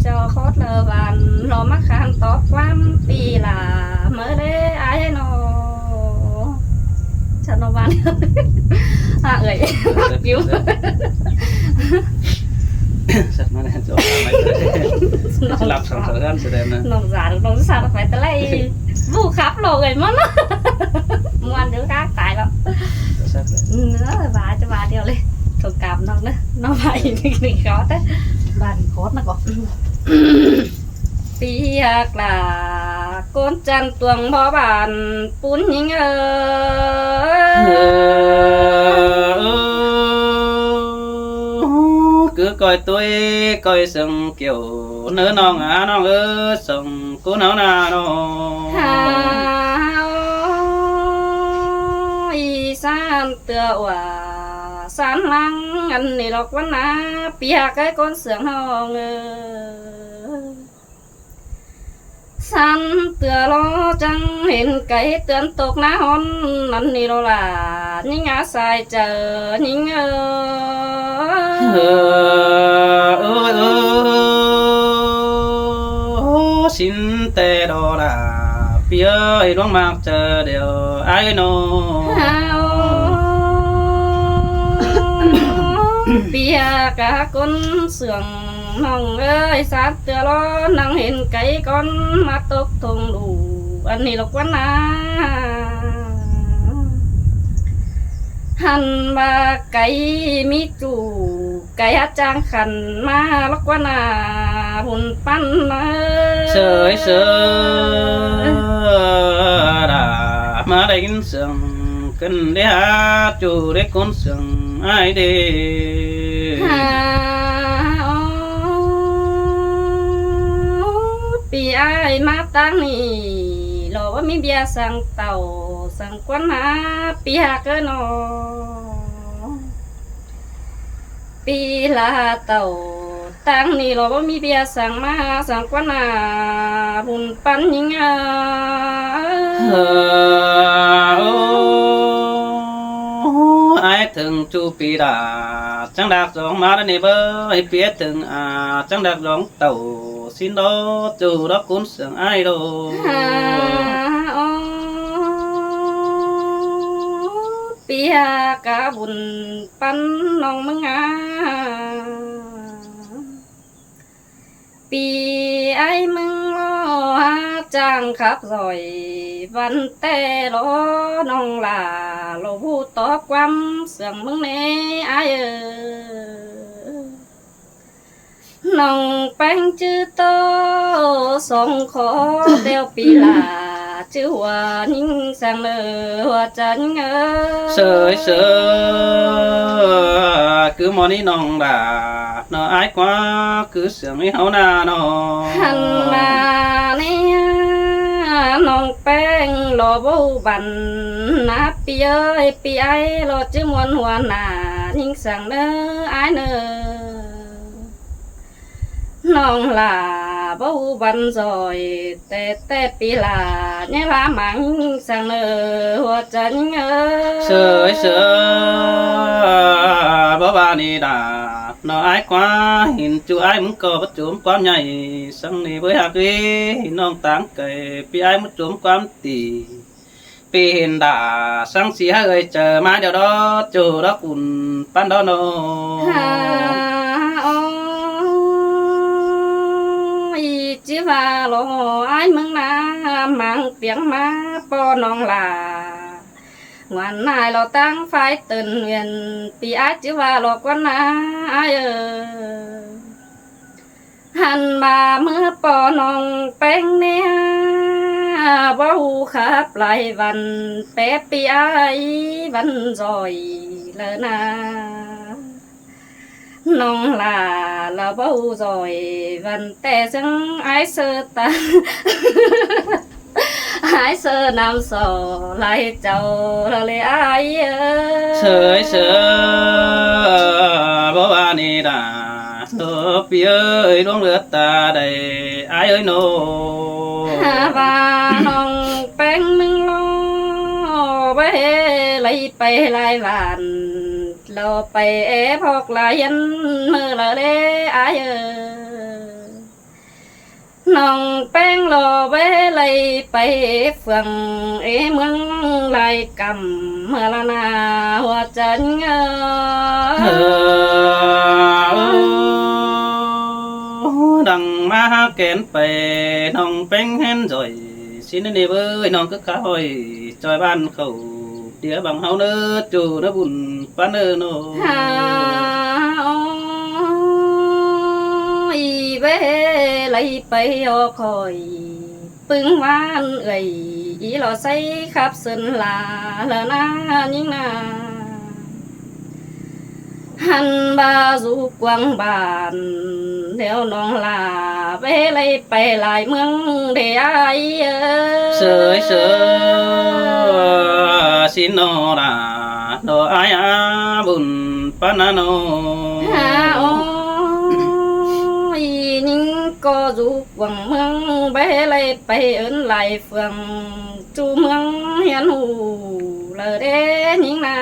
ເຈົ້າໂຄດເລີບານ ລໍມາຄານຕອບຄວາມປີຫຼາ ເມີເດອ້າຍເນາະ ຊະນະວັນ ອາເອີຍ ປິວ. ສັດມາແລ້ວ ຈອບໄປເລີຍ ຫຼັບສອງສາມເດືອນສະແດງນະ ນ້ອງສາວ ນ້ອງສາວໄປແຕ່ໄລ ບໍ່ຂັບໂລກເອີຍ ມ່ວນ ມ່ວນຢູ່ກາງຕາຍແລ້ວ ສັດເລີຍ ເອີ ວ່າຈະວ່າດຽວເລີຍ ໂທກາມນ້ອງເດີ ນ້ອງວ່າອີກນິດໜຶ່ງກໍເດີ ບ້ານໂຄດນະກໍ ປຽກລາ ໂກນຈັນຕວງບໍ່ບານ ປຸນຍິງເອີຍ ຄືກ້ອຍຕຸ້ຍ ກ້ອຍເຊິ່ງກ່ຽວ ເນີນ້ອງອານ້ອງເອີຍ ສອງກູນເຮົານານ້ອງ ຫາ ອີສານເຕືອວ່າ ສານຫຼັງ ອັນນີ້ດອກວັນນາ ປຽກເອີຍ ໂກນເຊື່ອງນ້ອງເອີຍ. ສັນເຕືອລໍຈັງເຫັນໄກເຕືອນຕົກໜ້າຮ້ອນ ອັນນີ້ໂລລາ ຍິງອາສາຍເຈີຍິງເອີຍ ເອີ ເອີ ເອີ ໂອ້ ສິນແຕ່ໂລລາ ປີເອີຍ ຫຼວງມາກເຈີດຽວອ້າຍເອີຍນ້ອງ ປຽກກະກົນເຊື່ອງ ນ້ອງເອີຍ ສາດເທື່ອລໍ ນັ່ງເຫັນໄກກ່ອນ ມາຕົກທົ່ງດູ ອັນນີ້ລະກວນນາ ຫັນວ່າໄກມີຈູ ໄກອາຈາງຂັນ ມາລະກວນນາ ບຸນປັນເອີຍ ເສີຍເສີຍ ດາ ມາໄດ້ຍິນສຽງ ຂຶ້ນເດ້ຫາ ຈູເດ້ກົນເຊື່ອງອ້າຍເດ້ ຫາ ໂອ ປີອ້າຍມາຕາງນີ້ ລອບໍ່ມີເບຍສັງເຕົ້າ ສັງກວນຫາ ປີຫາເກີນອ ປີລາເຕົ້າ ຕາງນີ້ລອບໍ່ມີເບຍສັງມາ ສັງກວນຫາ ບຸນປັນຍິງອາ ເອີ ໂອ ອ້າຍເຖິງຈູປີດາ ຈັງດາກສອງມາແລ້ວນີ້ເບີ ໃຫ້ເປຍເຖິງອາ ຈັງດາກສອງເຕົ້າ ຊິນດອກຈູດອກກຸນເຊື່ອງອ້າຍໂດ ຫາ ໂອ ເປຍກະບຸນ ປັນນ້ອງມຶງອາ ປີອ້າຍມຶງລໍຫາຈ້າງຂັບສອຍ ວັນແຕ່ລໍນ້ອງຫຼ້າ ລໍຮູ້ຕອບຄວາມເຊື່ອງມຶງແນ່ອ້າຍເອີຍ ນ້ອງແປ້ງຈື່ໂຕ ສອງຂໍແຕ່ວປີຫຼ້າ ຈື່ຫົວຍິງສັງເນີ ຫົວໃຈຍິງເອີຍ ເສີຍເສີຍ ຄືໝໍນີ້ນ້ອງຫຼ້າ ນ້ອງອ້າຍກວ່າ ຄືສຽງໃຫ້ເຮົານານ້ອງ ຫັ້ນນາແນ່ ນ້ອງແປ້ງລໍບໍ່ບັນນາ ປີເອີຍ ປີອ້າຍລໍຈື່ມ່ວນຫົວໜ້າ ຍິງສັງເນີ ອ້າຍເນີ ນ້ອງຫຼ້າບໍ່ຮູ້ບັນສອຍ ແຕ່ແຕ່ປີຫຼ້າ ຍາຍລາໝາງຍິງສັງເນີ ຫົວໃຈຍິງເອີຍ ເສີຍເສີຍ ບໍ່ວ່ານີ້ດາ ນ້ອງອ້າຍກວ່າ ເຫັນຈູອ້າຍມຶງກໍບໍ່ໂຈມຄວາມໃຫຍ່ ສັງນີ້ບໍ່ຢາກເອີຍ ນ້ອງຕ່າງໄກ ປີອ້າຍບໍ່ໂຈມຄວາມຕີ ປີເຫັນດາ ສັງສີໃຫ້ເອີຍເຈີມາດຽວດອກ ໂຈດອກອຸ່ນປັນດອກນ້ອງ ຫາ ໂອ ອີຈິວ່າລໍອ້າຍເມືອງນາ ມັງປຽງມາປໍນ້ອງຫຼ້າ ງວນນາຍລໍຕັ້ງຝ່າຍເຕີນວຽນ ປີອ້າຍຈິວ່າລໍກວນນາອ້າຍເອີຍ ຫັນມາເມືອປໍນ້ອງແປ້ງແນ່ ບໍ່ຮູ້ຂັບຫຼາຍວັນ ແປປີອ້າຍວັນຈອຍເລີນາ ນ້ອງຫຼ້າລະເວົ້າຈອຍ ວັນແຕ່ເຊິ່ງອ້າຍເຊີຕາ ອ້າຍເຊີນຳສໍຫຼາຍເຈົ້າລະເລອ້າຍເອີຍ ເຊີຍເຊີຍ ບໍ່ວ່ານີ້ດາ ໂອ້ ພີ່ເອີຍ ດວງເລືອດຕາໃດອ້າຍເອີຍໂນ ຫາວ່ານ້ອງແປ້ງໜຶ່ງລໍ ບໍ່ເຫັນໄຫຼໄປຫຼາຍວານ ລໍໄປແອບຮອກຫຼາຍເຫັນມື້ລະເລອ້າຍເອີຍ ນ້ອງແປ້ງລໍແວໄລໄປເຟືອງເອເມືອງຫຼາຍກຳເມື່ອລະນາຫົວໃຈເອີຍ ເອີ ດັງມາຫາແກນໄປ ນ້ອງແປ້ງແຮນຈອຍ ຊິນນີ້ເວີຍ ນ້ອງຄືຂ້າຫ້ອຍ ຈອຍບ້ານເຂົາ ເດຍບັງເຮົາເນີ ຈູນະບຸນປານເນີໂນ ຫາ ໂອ້ຍ ເວໄລໄປຮອຄອຍ ປຶງວານເອື້ອຍ ອີຫຼໍ່ໃສຂັບເຊີນລາລະນາຍິງນາ ຫັ້ນວ່າຢູ່ກວາງບ້ານ ແລ້ວນ້ອງຫຼ້າເວໄລໄປຫຼາຍເມືອງເດອ້າຍເອີຍ ເຊີຍເຊີຍ ຊິນອລາ ດອກອ້າຍອາບຸນປານາໂນ ຫາ ໂອ້ຍ ຍິງກໍຢູ່ກວາງເມືອງ ເວໄລໄປເອີ້ນຫຼາຍເຟືອງ ສູ່ເມືອງຮຽນຮູ້ລະເດຍິງນາ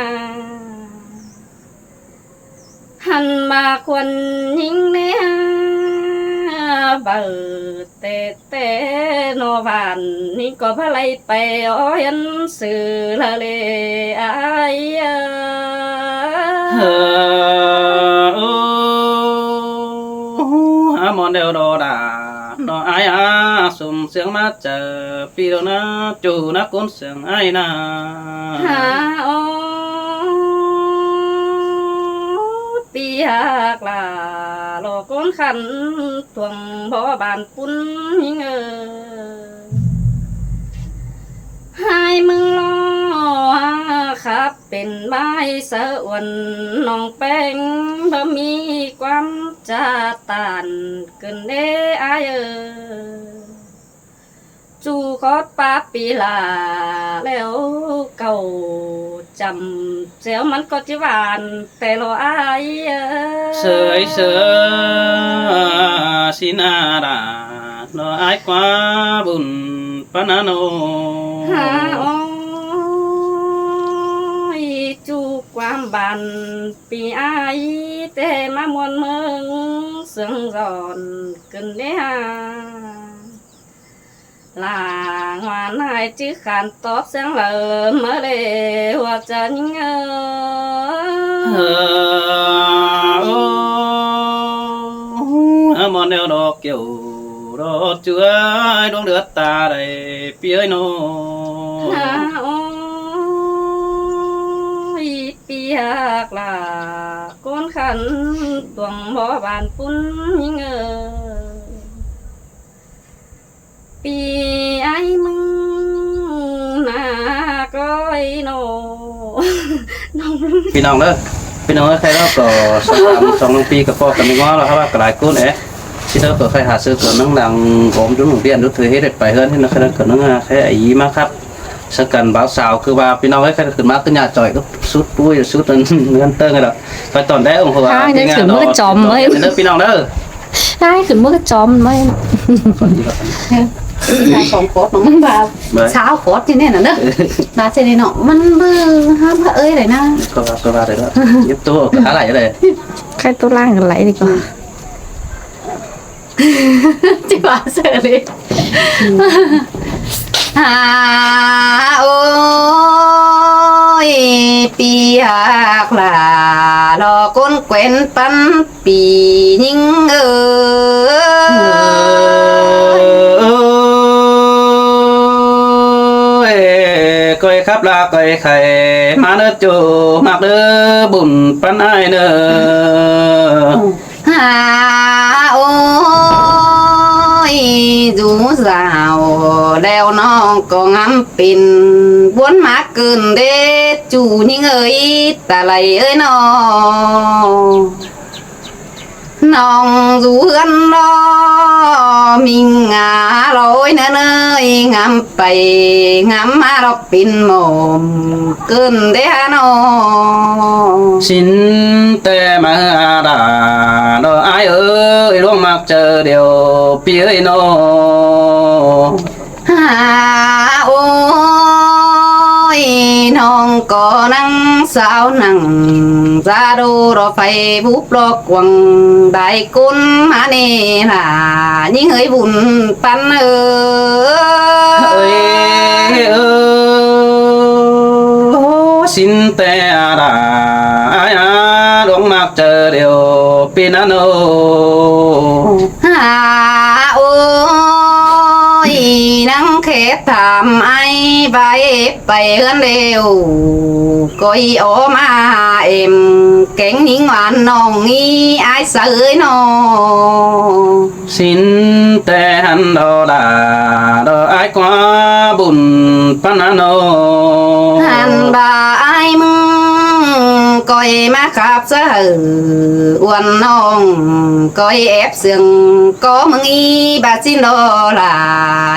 ຫັ້ນມາຄວນຍິງແນ່ ເບີແຕ່ແຕ່ນອຫວານ ນີ້ກໍພະໄລໄປອໍຮຽນຊື່ລະເລອ້າຍເອີຍ ເອີ ໂອ້ ອາມອນແດວດອດາ ດອກອ້າຍອາ ສົມສຽງມາຈາ ປີດອນາ ຈູນະກຸນສຽງອ້າຍນາ ຫາ ໂອ້ ປີຫາກຫຼ້າ ລໍກົນຂັນ ທ່ວງບໍ່ບານປຸນຍິງເອີຍ ຫາຍເມືອງລໍຫາຂັບ ເປັນໄມ້ສະອວນ ນ້ອງແປ້ງບໍ່ມີຄວາມຈາຕານ ເກີນເດອ້າຍເອີຍ ຈູຂອດປາປີລາ ແລ້ວເຂົ້າຈຳແຈ່ວມັນກໍຈິຫວານແຕ່ລໍອ້າຍເອີຍ ເຊີຍເຊີຍ ຊິນາດາ ລໍອ້າຍກວ່າບຸນປານາໂນ ຫາ ໂອ້ຍ ຈູກວ່າມບານ ປີອາຍ ແຕ່ມາມ່ວນເມືອງເຊື່ອງຈອນ ຂຶ້ນເດຫາ ລາງວານນາຍຈື່ຂານຕອບສຽງເລີມເມເລຫົວໃຈຍິງເອີຍ ເອີ ໂອ້ ອາມອນແນວດອກ ເກວດອກເຈືອຍ ດວງເດືອດຕາໄດ້ ປີເອີຍໂນ ຫາ ໂອ້ຍ ປີຫາກຫຼ້າ ກົນຂັນຕວງບໍ່ບານປຸ້ນຍິງເອີຍ ປີອ້າຍມຶງໜ້າກ້ອຍໂນ ນ້ອງ ພີ່ນ້ອງເດີ ພີ່ນ້ອງເອີຍ ໃຄເນາະ ກໍສອບຖາມສອງນ້ອງປີ ກໍພໍກັນງໍລະ ເພາະວ່າກໍຫຼາຍຄົນເອ ຊິເນາະ ກໍໃຄຫາຊື້ຕົວໜັງດັງ ໂອມຢູ່ໂຮງຮຽນ ຢູ່ເທື່ອເຮັດໄປເຮືອນເຮັດນະ ໃຄນັ້ນກໍໜັງ ໃຄໄອມາຄັບ ສະກັນບ່າວສາວ ຄືວ່າພີ່ນ້ອງເອີຍ ໃຄຂຶ້ນມາຄືຫຍ້າຈ່ອຍ ກໍສຸດປຸ້ຍ ສຸດອັນເຮືອນເຕີງດອກ ໄປຕອນໃດ ໂອ້ໂຫ ຫາຍັງຂຶ້ນເມືອຈອມເລີຍ ເດີພີ່ນ້ອງເດີ ໄດ້ຂຶ້ນເມືອຈອມເລີຍ ສອງປອດເນາະ ມັນວ່າຊາວປອດທີ່ແນ່ນະເດີ ມາເສຍນີ້ເນາະ ມັນເບິ່ງຫ້າມພະເອີຍໄດ້ນະ ກໍວ່າ ກໍວ່າໄດ້ເນາະ ເຈັບໂຕກໍຫາໄດ້ເລີຍ ໃຄໂຕລ່າງກັນໄຫຼດີກວ່າ ຈິວ່າເສີເລີຍ ຫາ ໂອ້ຍ ປີຫາກຫຼ້າ ລໍກົນເກວນປັນ ປີຍິງເອີຍ ເອີຍ ກ້ອຍຂັບລາກ້ອຍໄຂ່ ມາເດີໂຈ ມັກເດີບຸນປັນອ້າຍເດີ ຫາ ໂອ້ຍ ຢູ່ສາວແລ້ວນ້ອງກໍງາມເປັນ ວນມາເກີນເດ ຈູຍິງເອີຍ ຕາໄລເອີຍນ້ອງ ນ້ອງຢູ່ເຮືອນລໍ ມິງອາລອຍເນີຍ ງາມໄປງາມມາລອກ ເປັນໝໍ້ມເກີນເດຫານ້ອງ. ສິນແຕ່ມາເຮີອາດາດອກ ອ້າຍເອີຍ ຫຼວງມັກເຈີດຽວ ປີເອີຍນ້ອງ. ຫາໂອ້ຍ ນ້ອງກໍນັ່ງສາວນັ່ງ ຈາໂດດອກໄຟບຸບລອກກວາງ ໄດ້ກົນມາແນ່ລະ ຍິງເອີຍບຸນປັນເອີຍ. ເອີຍເອີ ສິນແຕ່ອາດາ ອ້າຍອາ ຫຼວງມັກເຈີດຽວ ປີນະໂນ. ຫາໂອ້ຍ ນັ່ງແຄບຖາມອ້າຍ ໄປ ໄປເຮືອນແລ້ວ ກໍອີອອມອາເອັມ ແກງຍິງຫວານນ້ອງນີ້ ອ້າຍສາເອີຍນ້ອງ. ສິນແຕ່ຫັ້ນດອກຫຼ້າ ດອກອ້າຍກວ່າບຸນປັນນະໂນ. ຫັ້ນວ່າອ້າຍມຶງ ກໍເອມາຂັບສະເຫີ ອວນນ້ອງ ກໍເອແອບເຊື່ອງ ກໍມຶງອີບາດສິນດອກຫຼ້າ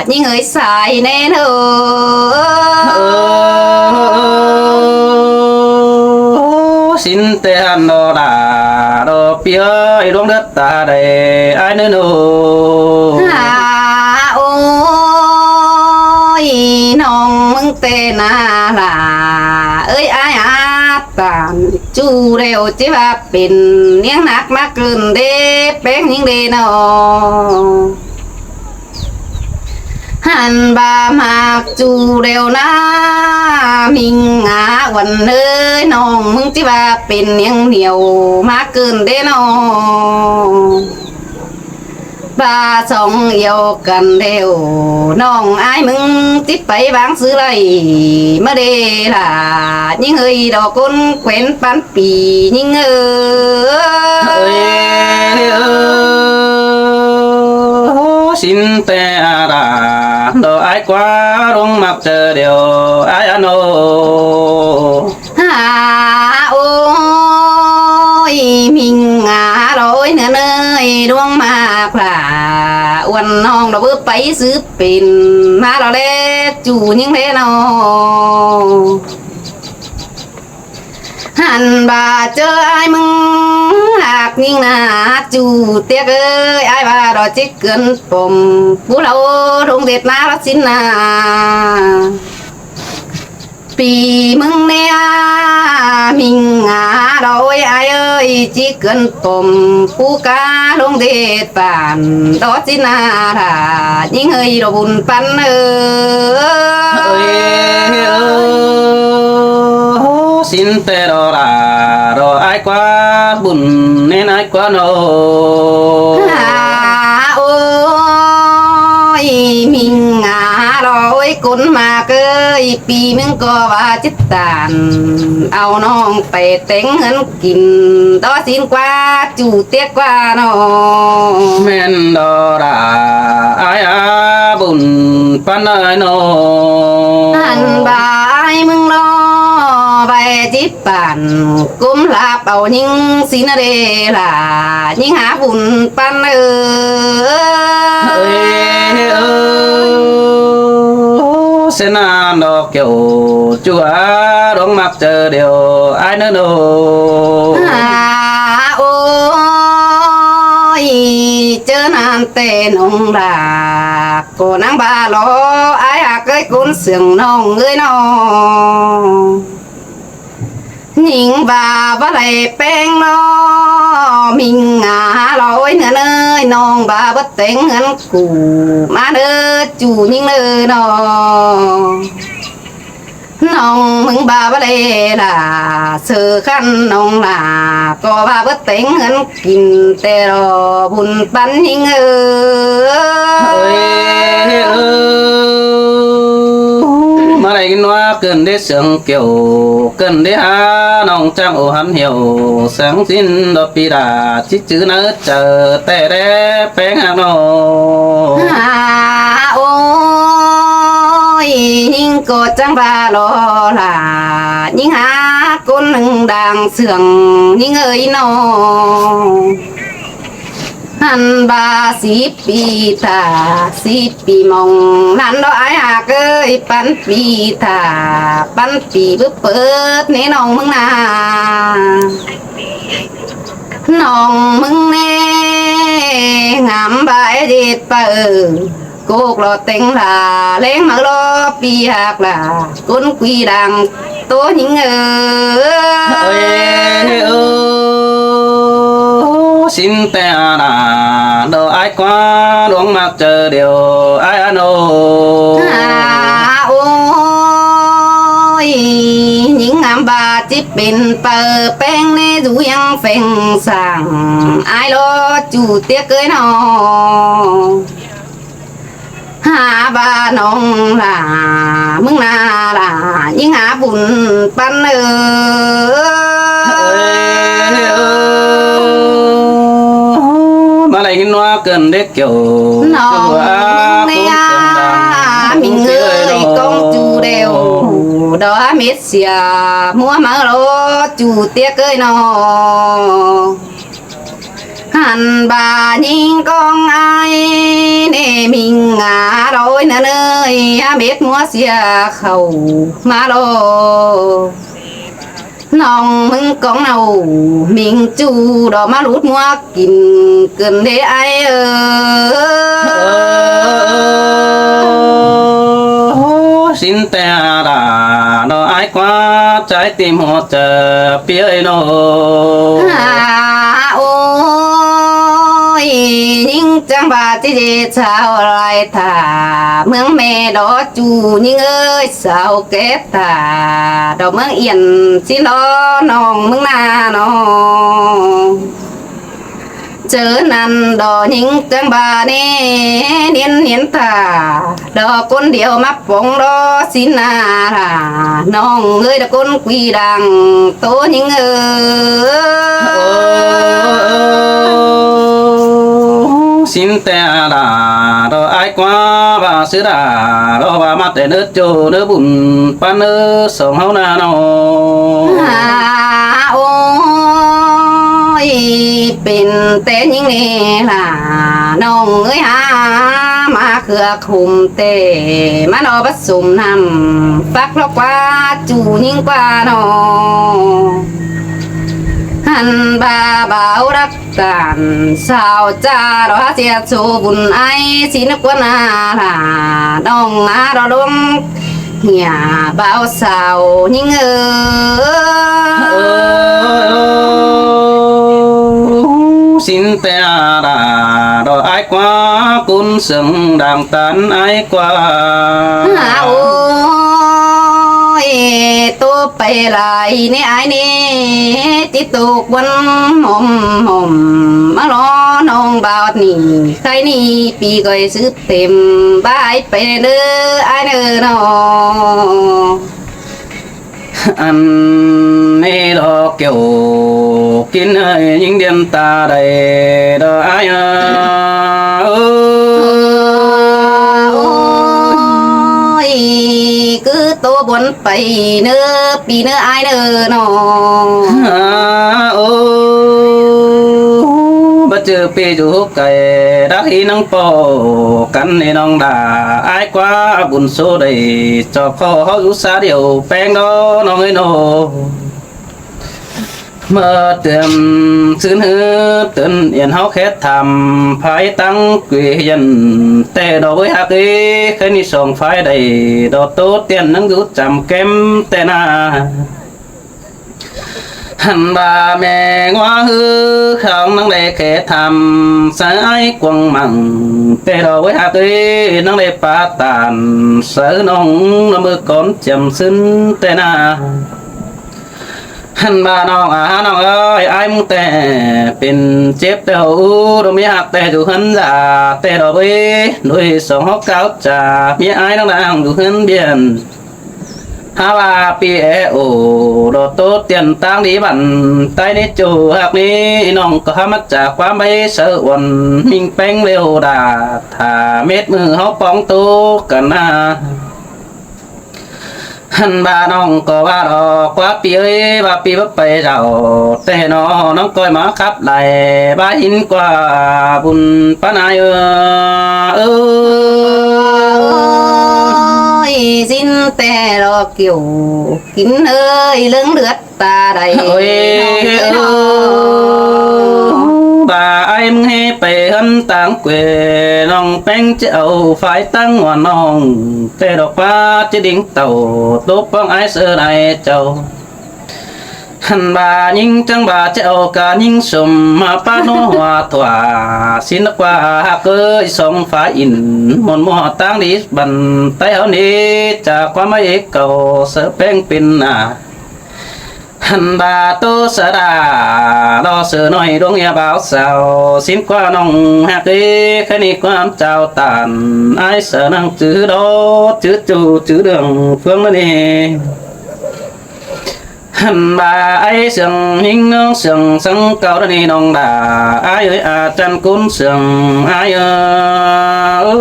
ຍິງເອີຍສາຍແນ່ເດີ. ເອີ ສິນແຕ່ຫັ້ນດອກຫຼ້າ ດອກປີເອີຍ ດວງເລືອດ ຕາໄດ້ອ້າຍເນີໂນ. ຫາໂອ້ຍ ນ້ອງມຶງແຕ່ນາຫຼ້າເອີຍ ອ້າຍອາຕານ ຈູແລ້ວຈິວ່າເປັນຫຍັງໜັກມາເກີນເດ ແປງຍິງເດນ້ອງ. ຫັ້ນວ່າມັກຈູແລ້ວນາ ມິງອາວັນເອີຍ ນ້ອງມຶງຈິວ່າເປັນຫຍັງໜຽວມາເກີນເດນ້ອງ. ວ່າສອງອຽວກັນແລ້ວ ນ້ອງອ້າຍມຶງ ຈິໄປວາງຊື່ໄລ່ມາເດລະ ຍິງເອີຍ ດອກກົນແຂວນປັນປີຍິງເອີຍ. ເອີ ສິນແຕ່ອາດາ ດອກອ້າຍກວ່າ ລົງມັກເຈີດຽວ ອ້າຍອາໂນ. ຫາໂອ້ຍ ມິງອາລອຍເນີຍເອີຍ ດວງມາກຫຼ້າ ອວນນ້ອງລະເບີໄປສືບເປັນ ມາລະແລຈູຍິງແລນ້ອງ. ຫັ້ນວ່າເຈີອ້າຍມຶງ ຮັກຍິງນາຈູຕຽກເອີຍ ອ້າຍວ່າດອກຈິກເກີນປົມ ຜູ້ເລົ່າດົງເດັດນາລະສິນນາ. ປີມຶງແນ່ ມິງອາລອຍ ອ້າຍເອີຍ ຈິເກີນປົມ ປູກາລົງເດດປານ ດອກຈິນາລາ ຍິງເອີຍ ດອກບຸນປັນເອີຍ. ເອີຍ ເອີ ສິນແຕ່ດອກຫຼ້າ ດອກອ້າຍກວ່າ ບຸນແນ່ນອ້າຍກວ່າໂນ. ຫາໂອ້ຍ ມິງອາລອຍ ກົນມາເກີຍ ປີມຶງກໍວ່າຈິດຕານ ເອົານ້ອງໄປແຕ່ງເຮືອນ ກິນ ຕໍ່ສິນກວ່າ ຈູຕຽກກວ່ານ້ອງ. ແມ່ນດອກຫຼ້າ ອ້າຍອາບຸນປານໃດນ້ອງ. ຫັ້ນວ່າອ້າຍມຶງລໍ ໄປຈິບປານ ກຸມລາບເອົາຍິງສິນເດລະ ຍິງຫາບຸນປານເອີຍ. ເອີຍ ເອີ ເສນາດອກແກ້ວ ຈູອາດອງມັກ ເຈີດຽວອ້າຍເນີໂນ. ຫາໂອ້ຍ ເຈີນານແຕ່ນ້ອງລາ ກໍນາງບາລໍ ອ້າຍຫາເກີຍກົນເຊື່ອງນ້ອງເອີຍນ້ອງ. ຍິງບາບໍ່ໄດ້ແປງລໍ ມິງຫາລໍເອີຍເນີເນີຍ ນ້ອງບາບໍ່ແຕ່ງເຮືອນ ກູມາເດີຈູຍິງເດີນ້ອງ. ນ້ອງມຶງບາບໍ່ໄດ້ລາ ເຊີຄັນນ້ອງລາ ກໍວ່າເບິດແຕ່ງເຮືອນກິນ ແຕ່ລໍບຸນປັນຍິງເອີຍ. ເອີຍ ມາໄດ້ຍິນວ່າເກີນເດເຊື່ອງແກ້ວ ເກີນເດຫານ້ອງຈາງໂອຫັນຫ່ຽວ ແສງສິນດອກປີດາ ຊິຈື່ໃນ ເຈີແຕ່ແດ່ແປງຫາກນ້ອງ. ຫາໂອ້ຍ ຍິງກໍຈັ່ງວ່າລໍຫຼ້າ ຍິງຫາຄົນໜຶ່ງດ່າງເຊື່ອງ ຍິງເອີຍນ້ອງ. ຫັ້ນວ່າສິບປີຖ້າ ສິບປີມອງນັ້ນດອກອ້າຍຫາກເອີຍ ປັນປີຖ້າ ປັນປີບຶບເປີດແນ່ນ້ອງເມືອງນາ ນ້ອງເມືອງແນ່ ງາມບາຍເດັດປະເອີ ໂກກຫຼໍ່ແຕ່ງຫຼາແລງມາຫຼໍ່ປີຫາກຫຼາ ກົ້ນກຸຍດ່າງໂຕຍິງເອີ ເອີ ເອີ ສິນແຕ່ອາດາ ດອກອ້າຍກວ່າ ດວງມັກເຈີດຽວອ້າຍອາໂນ ອາ ໂອ້ຍ ຍິງງາມບາດຈິເປັນເປີແປ້ງແນ່ຢູ່ຍັງແຝງສ້າງ ອ້າຍຫຼໍ່ຈູເຕຍເກີຍໜໍ ຫາວ່ານ້ອງຫຼ້າ ມຶງໜ້າຫຼ້າ ຍິງຫາບຸນປັນເອີ ມາໄດ້ຍິນວ່າເກີນເດັກກ່ຽວ ນ້ອງເມືອງແນ່ ມິງເອີຍ ກອງຈູແດວ ດອກເມັດເສຍ ມົວມາຫຼໍ່ຈູເຕຍເກີຍໜໍ ຫັ້ນບາຍິງກອງອ້າຍແນ່ມິງອາ ດອຍນະເນີຍ ເມັດມົວເສຍເຂົ້າມາຫຼໍ່ ນ້ອງມຶງກອງເນົ່າ ມິງຈູດອກມາຫຼຸດມົວກິນເກີນເດອ້າຍເອີ ສິນແຕ່ອາດາ ດອກອ້າຍກວ່າ ໃຈຕິມຫົວໃຈ ເປີຍໂນ ຫາ ໂອ້ຍ ຍິງຈັ່ງບາດຈິເຈສາວລາຍທ່າ ເມືອງແມ່ດອກຈູຍິງເອີຍ ສາວແກ້ຕາ ດອກເມືອງອຽນຊິນດອ ນ້ອງເມືອງນານ້ອງ ເຈີນັ້ນດອກຍິງຈັ່ງບາແນ່ ນຽນ ນຽນຕາ ດອກຄົນດຽວມາປ່ອງດອກສິນນາ ນ້ອງເອີຍ ດອກຄົນກຸຍດ່າງໂຕຍິງເອີຍ ໂອ້ ສິນແຕ່ອາດາ ດອກອ້າຍກວ່າ ວ່າຊື່ດາ ດອກວ່າມາແຕ່ເນີໂຈເນີບຸນ ປານເນີສອງເຮົານານ້ອງ ຫາ ໂອ້ຍ ເປັນແຕ່ຍິງແນ່ລະ ນ້ອງເອີຍ ຫາມາເຄືອຄຸມແຕ່ ມານອປະສົມນຳ ຟັກລອກກວ່າ ຈູຍິງກວ່ານ້ອງ ຫັ້ນບາບ່າວລັກ ຕານສາວຈາດອກເສຍໂສບຸນອ້າຍສິນກວນອາລາ ນ້ອງອາດອກລົງເຫຍບ່າວສາວຍິງເອີ ເອີ ສິນແຕ່ອາດາ ດອກອ້າຍກວ່າ ກຸນເຊິ່ງດ່າງຕານອ້າຍກວ່າ ຫາ ໂອ້ຍ ໂຕໄປຫຼາຍແນ່ອ້າຍແນ່ ຕິດໂຕກວັນໝອມໆ ມາລໍນ້ອງບ່າວນີ້ ໄຄນີ້ປີກ້ອຍສືບເຕັມ ບາຍໄປເດີອ້າຍເດີນ້ອງ ອັນນີ້ດອກແກ້ວ ກິນໃຫ້ຍິງດຽນຕາໄດ້ດອກອ້າຍ ໂອ້ຍ ຄືໂຕບົນ ໄປເນີ ປີເນີ ອ້າຍເນີນ້ອງ ໂອ້ ບໍ່ເຈີປີຢູ່ໄກ ດັກອີນັງເປົ່າກັນນີ້ນ້ອງດາ ອ້າຍກວ່າບຸນໂຊໄດ້ ຈອກຂໍເຮົາຢູ່ຊາດຽວແປ້ງດອກນ້ອງເອີຍນ້ອງ ເມື່ອເຕືອນຊືນຫືດເຕືອນອຽນເຮົາແຄດຖາມ ພາຍຕັ້ງກຸຍຮຽນ ແຕ່ດອກເອີຍຮັກເອີຍ ເຄີຍມີສອງຝ່າຍໃດ ດອກໂຕຕຽນນັງຢູ່ຈຳແກ້ມແຕ່ໜ້າ ຫັ້ນວ່າແມ່ງົວຮື ຂ້າງນາງໄດ້ແຄຖາມ ສາຍອ້າຍກວາງມັງ ແຕ່ດອກເອີຍຮັກເອີຍ ນາງໄດ້ປາຕານ ສາຍນ້ອງນຳມືກອນຈຳຊືນແຕ່ໜ້າ ຫັ້ນວ່ານ້ອງອາ ນ້ອງເອີຍ ອ້າຍມຶງແຕ່ເປັນເຈັບແຕ່ຫູ ດອກມີຮັກແຕ່ຢູ່ເຮືອນຢາ ແຕ່ດອກເອີຍ ໂດຍສອງເຮົາກ່າວຈາ ເມຍອ້າຍນ້ອງນາງຢູ່ເຮືອນບຽນ ຫາວ່າປີແອໂອ ດອກໂຕຕຽນຕ່າງດີບັນ ໃຕ້ໃນໂຈຮັກນີ້ ນ້ອງກໍຫາມາຈາກຄວາມໃບສະອວນ ມິງແປ້ງເວວດາ ຖ້າເມັດມືເຮົາປອງໂຕກັນນາ ຫ ຫັ້ນວ່ານ້ອງກໍວ່າດອກວ່າ ປີ້ເອີຍ ວ່າປີ້ບໍ່ໄປເຈົ້າແຕ່ນໍ ນ້ອງກໍມາຂັບໄລ່ ວ່າຫີນກວ່າບຸນປານາຍເອີຍ ເອີຍ ສິ້ນແຕ່ດອກກິວ ກິນເອີຍເລິງເລືອດຕາໃດ ໂອ້ຍ ນ້ອງເອີຍ ນ້ອງ ວ່າອ້າຍມຶງໃຫ້ໄປເຮືອນຕ່າງແກ ນ້ອງແປ້ງຈະເອົາຝ້າຍຕ່າງຫົວນ້ອງ ແຕ່ດອກວ່າຈະດິງເຕົ້າ ໂຕປ້ອງອ້າຍເສີນາຍເຈົ້າ ຫັ້ນວ່າຍິງຈັ່ງວ່າຈະເອົາກາຍິງສົມ ມາປາດຫົວຖົວ ສິ້ນກວ່າຮັກເອີຍ ສອງຝ້າຍອິນ ໝົນໝໍຕາງດີບັນ ໄຕ້ເຮົານີ້ຈາກຄວາມເອກເກົ່າ ເສີແປ້ງເປັນໜ້າ ຫັ້ນວ່າໂຕສະດາ ລໍເສືອນ້ອຍດວງເຮຍບ່າວສາວ ສິ້ນກວ່ານ້ອງຮັກເອ ຄະນີຄວາມເຈົ້າຕານ ອ້າຍສະນັງຈື່ດອກ ຈື່ຈູ ຈື່ເລື່ອງເຟືອງລະເນ ຫັ້ນວ່າອ້າຍເສືອງຍິງນ້ອງເສືອງສັງເກົ່າລະເນ ນ້ອງດາ ອ້າຍເອີຍ ອາຈານກຸນເສືອງ ອ້າຍເອີ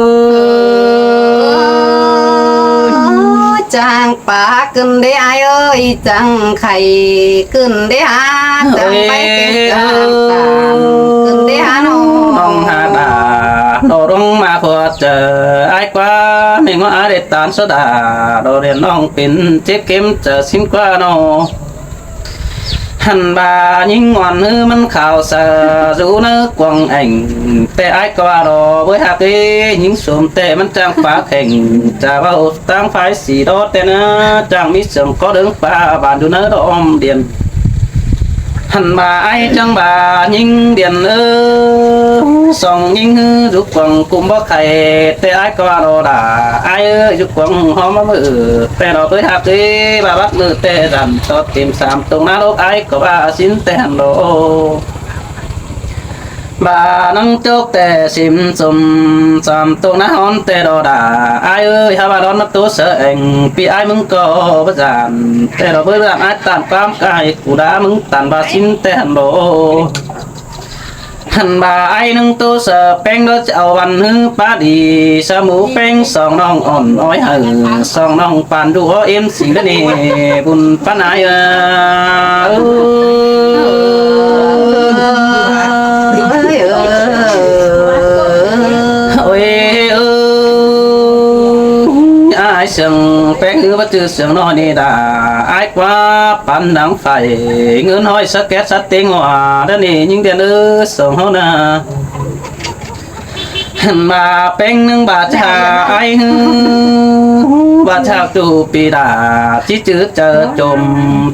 ຍ ຈ້າງປາຂຶ້ນເດ້ອ້າຍເອີຍ ຈ້າງໄຂ່ຂຶ້ນເດ້ຫາ ຈ້າງໄປເປັນຈ້າງຕານຂຶ້ນເດ້ຫານ້ອງ ນ້ອງຫາດາ ໂດລົງມາຫົວໃຈອ້າຍກວ່າ ແມ່ງວ່າອາເດຕານສະດາ ໂດເດນນ້ອງເປັນເຈັບເຂັມໃຈສິ້ນກວ່ານ້ອງ ຫັ້ນວ່າຍິງອ່ອນຫືມັນຂາວສະ ຢູ່ໃນກວາງແອ່ງ ແຕ່ອ້າຍກໍວ່າລໍເວີຍຮັກເອ ຍິງສົມແຕ່ມັນຈ້າງປາແຂ່ງ ຈະເວົ້າຕ່າງຝ່າຍສີດອດແຕ່ນາ ຈ້າງມີສຽງກໍເດີງຟ້າບານຢູ່ໃນດອມດຽນ ຫັ້ນວ່າອ້າຍຈັ່ງວ່າຍິງດຽນເອີ ສອງຍິງຫືຢູ່ກວາງກຸມບໍ່ໄຂ່ ແຕ່ອ້າຍກໍວ່າລໍດາ ອ້າຍເອີຍ ຢູ່ກວາງຫອມມາເມີ ແຕ່ລໍເບີຍຮັກເອີຍ ວ່າບັກມືແຕ່ດັນ ຕອດເຕັມສາມຕົງນະໂລກ ອ້າຍກໍວ່າສິ້ນແຕ່ຫັ້ນໂລ ບານັງໂຈກແຕ່ສິມສົມ ສາມຕົງນະຮອນແຕ່ລໍດາ ອ້າຍເອີຍ ຫາວ່າຮ້ອນນະໂຕເສືອແອງ ປີ້ອ້າຍມຶງກໍບໍ່ຢ້ານ ແຕ່ລໍເບີຍຢ້ານ ອ້າຍຕານຄວາມກາຍ ກູດາມຶງຕັນວ່າສິ້ນແຕ່ຫັ້ນໂລ ຫັ້ນວ່າອ້າຍໜຶ່ງໂຕເສືອແປ້ງ ໂດຈະເອົາວັນຫືປາດີ ສະໝູແປ້ງສອງນ້ອງອ່ອນອ້ອຍຫື ສອງນ້ອງປານດູອໍເອັມສີລະເນ ບຸນປານາຍເອີຍ ໂອ້ຍເອີຍ ອ້າຍເສືອງແປ້ງ ຫຼືວ່າຈື່ເສືອງນ້ອຍນີ້ດາ ອ້າຍກວ່າປານດັງໄຟ ເງິນຮ້ອຍສະແກັດສະເຕັງວ່າ ດານີ້ຍິງເດນເອີ ສອງເຮົານາ ຫັ້ນວ່າແປ້ງໜຶ່ງບາດຈາອ້າຍຫື ບາດຈາຈູປີດາ ຈິຈື່ເຈີຈົມ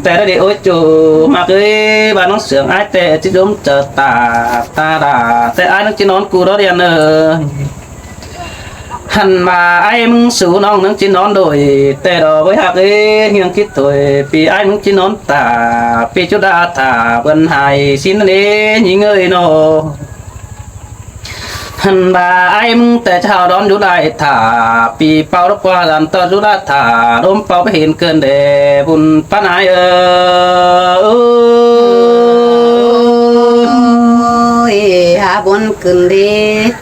ແຕ່ລະເດໂອຍຈູ ມາເອີຍ ບາດນ້ອງເສືອງອ້າຍແຕ່ຈິຈົມເຈີຕາ ຕາດາ ແຕ່ອ້າຍໜຶ່ງຈິນອນກູດອດດຽນເອີ ຫັ້ນວ່າອ້າຍມຶງສູນ້ອງໜຶ່ງຈິນອນໂດຍ ແຕ່ດອກເວີຍຮັກເອີຍ ຮຽງຄິດໂດຍ ປີອ້າຍມຶງຈິນອນຕາ ປີຈຸດາຖາເພິ່ນຫາຍສິນເນ ຍິງເອີຍໂນ ຫັ້ນວ່າອ້າຍມຶງແຕ່ເຊົ້າດອນຢູ່ໄດ້ຖ້າ ປີເປົ່າດອກກວ່າດັນຕໍ່ຢູ່ລາດຖ້າ ລົມເປົ່າໄປເຫັນເກີນເດ ບຸນປານາຍເອີຍ ໂອ້ຍ ຫາບົນ ຂຶ້ນເດ້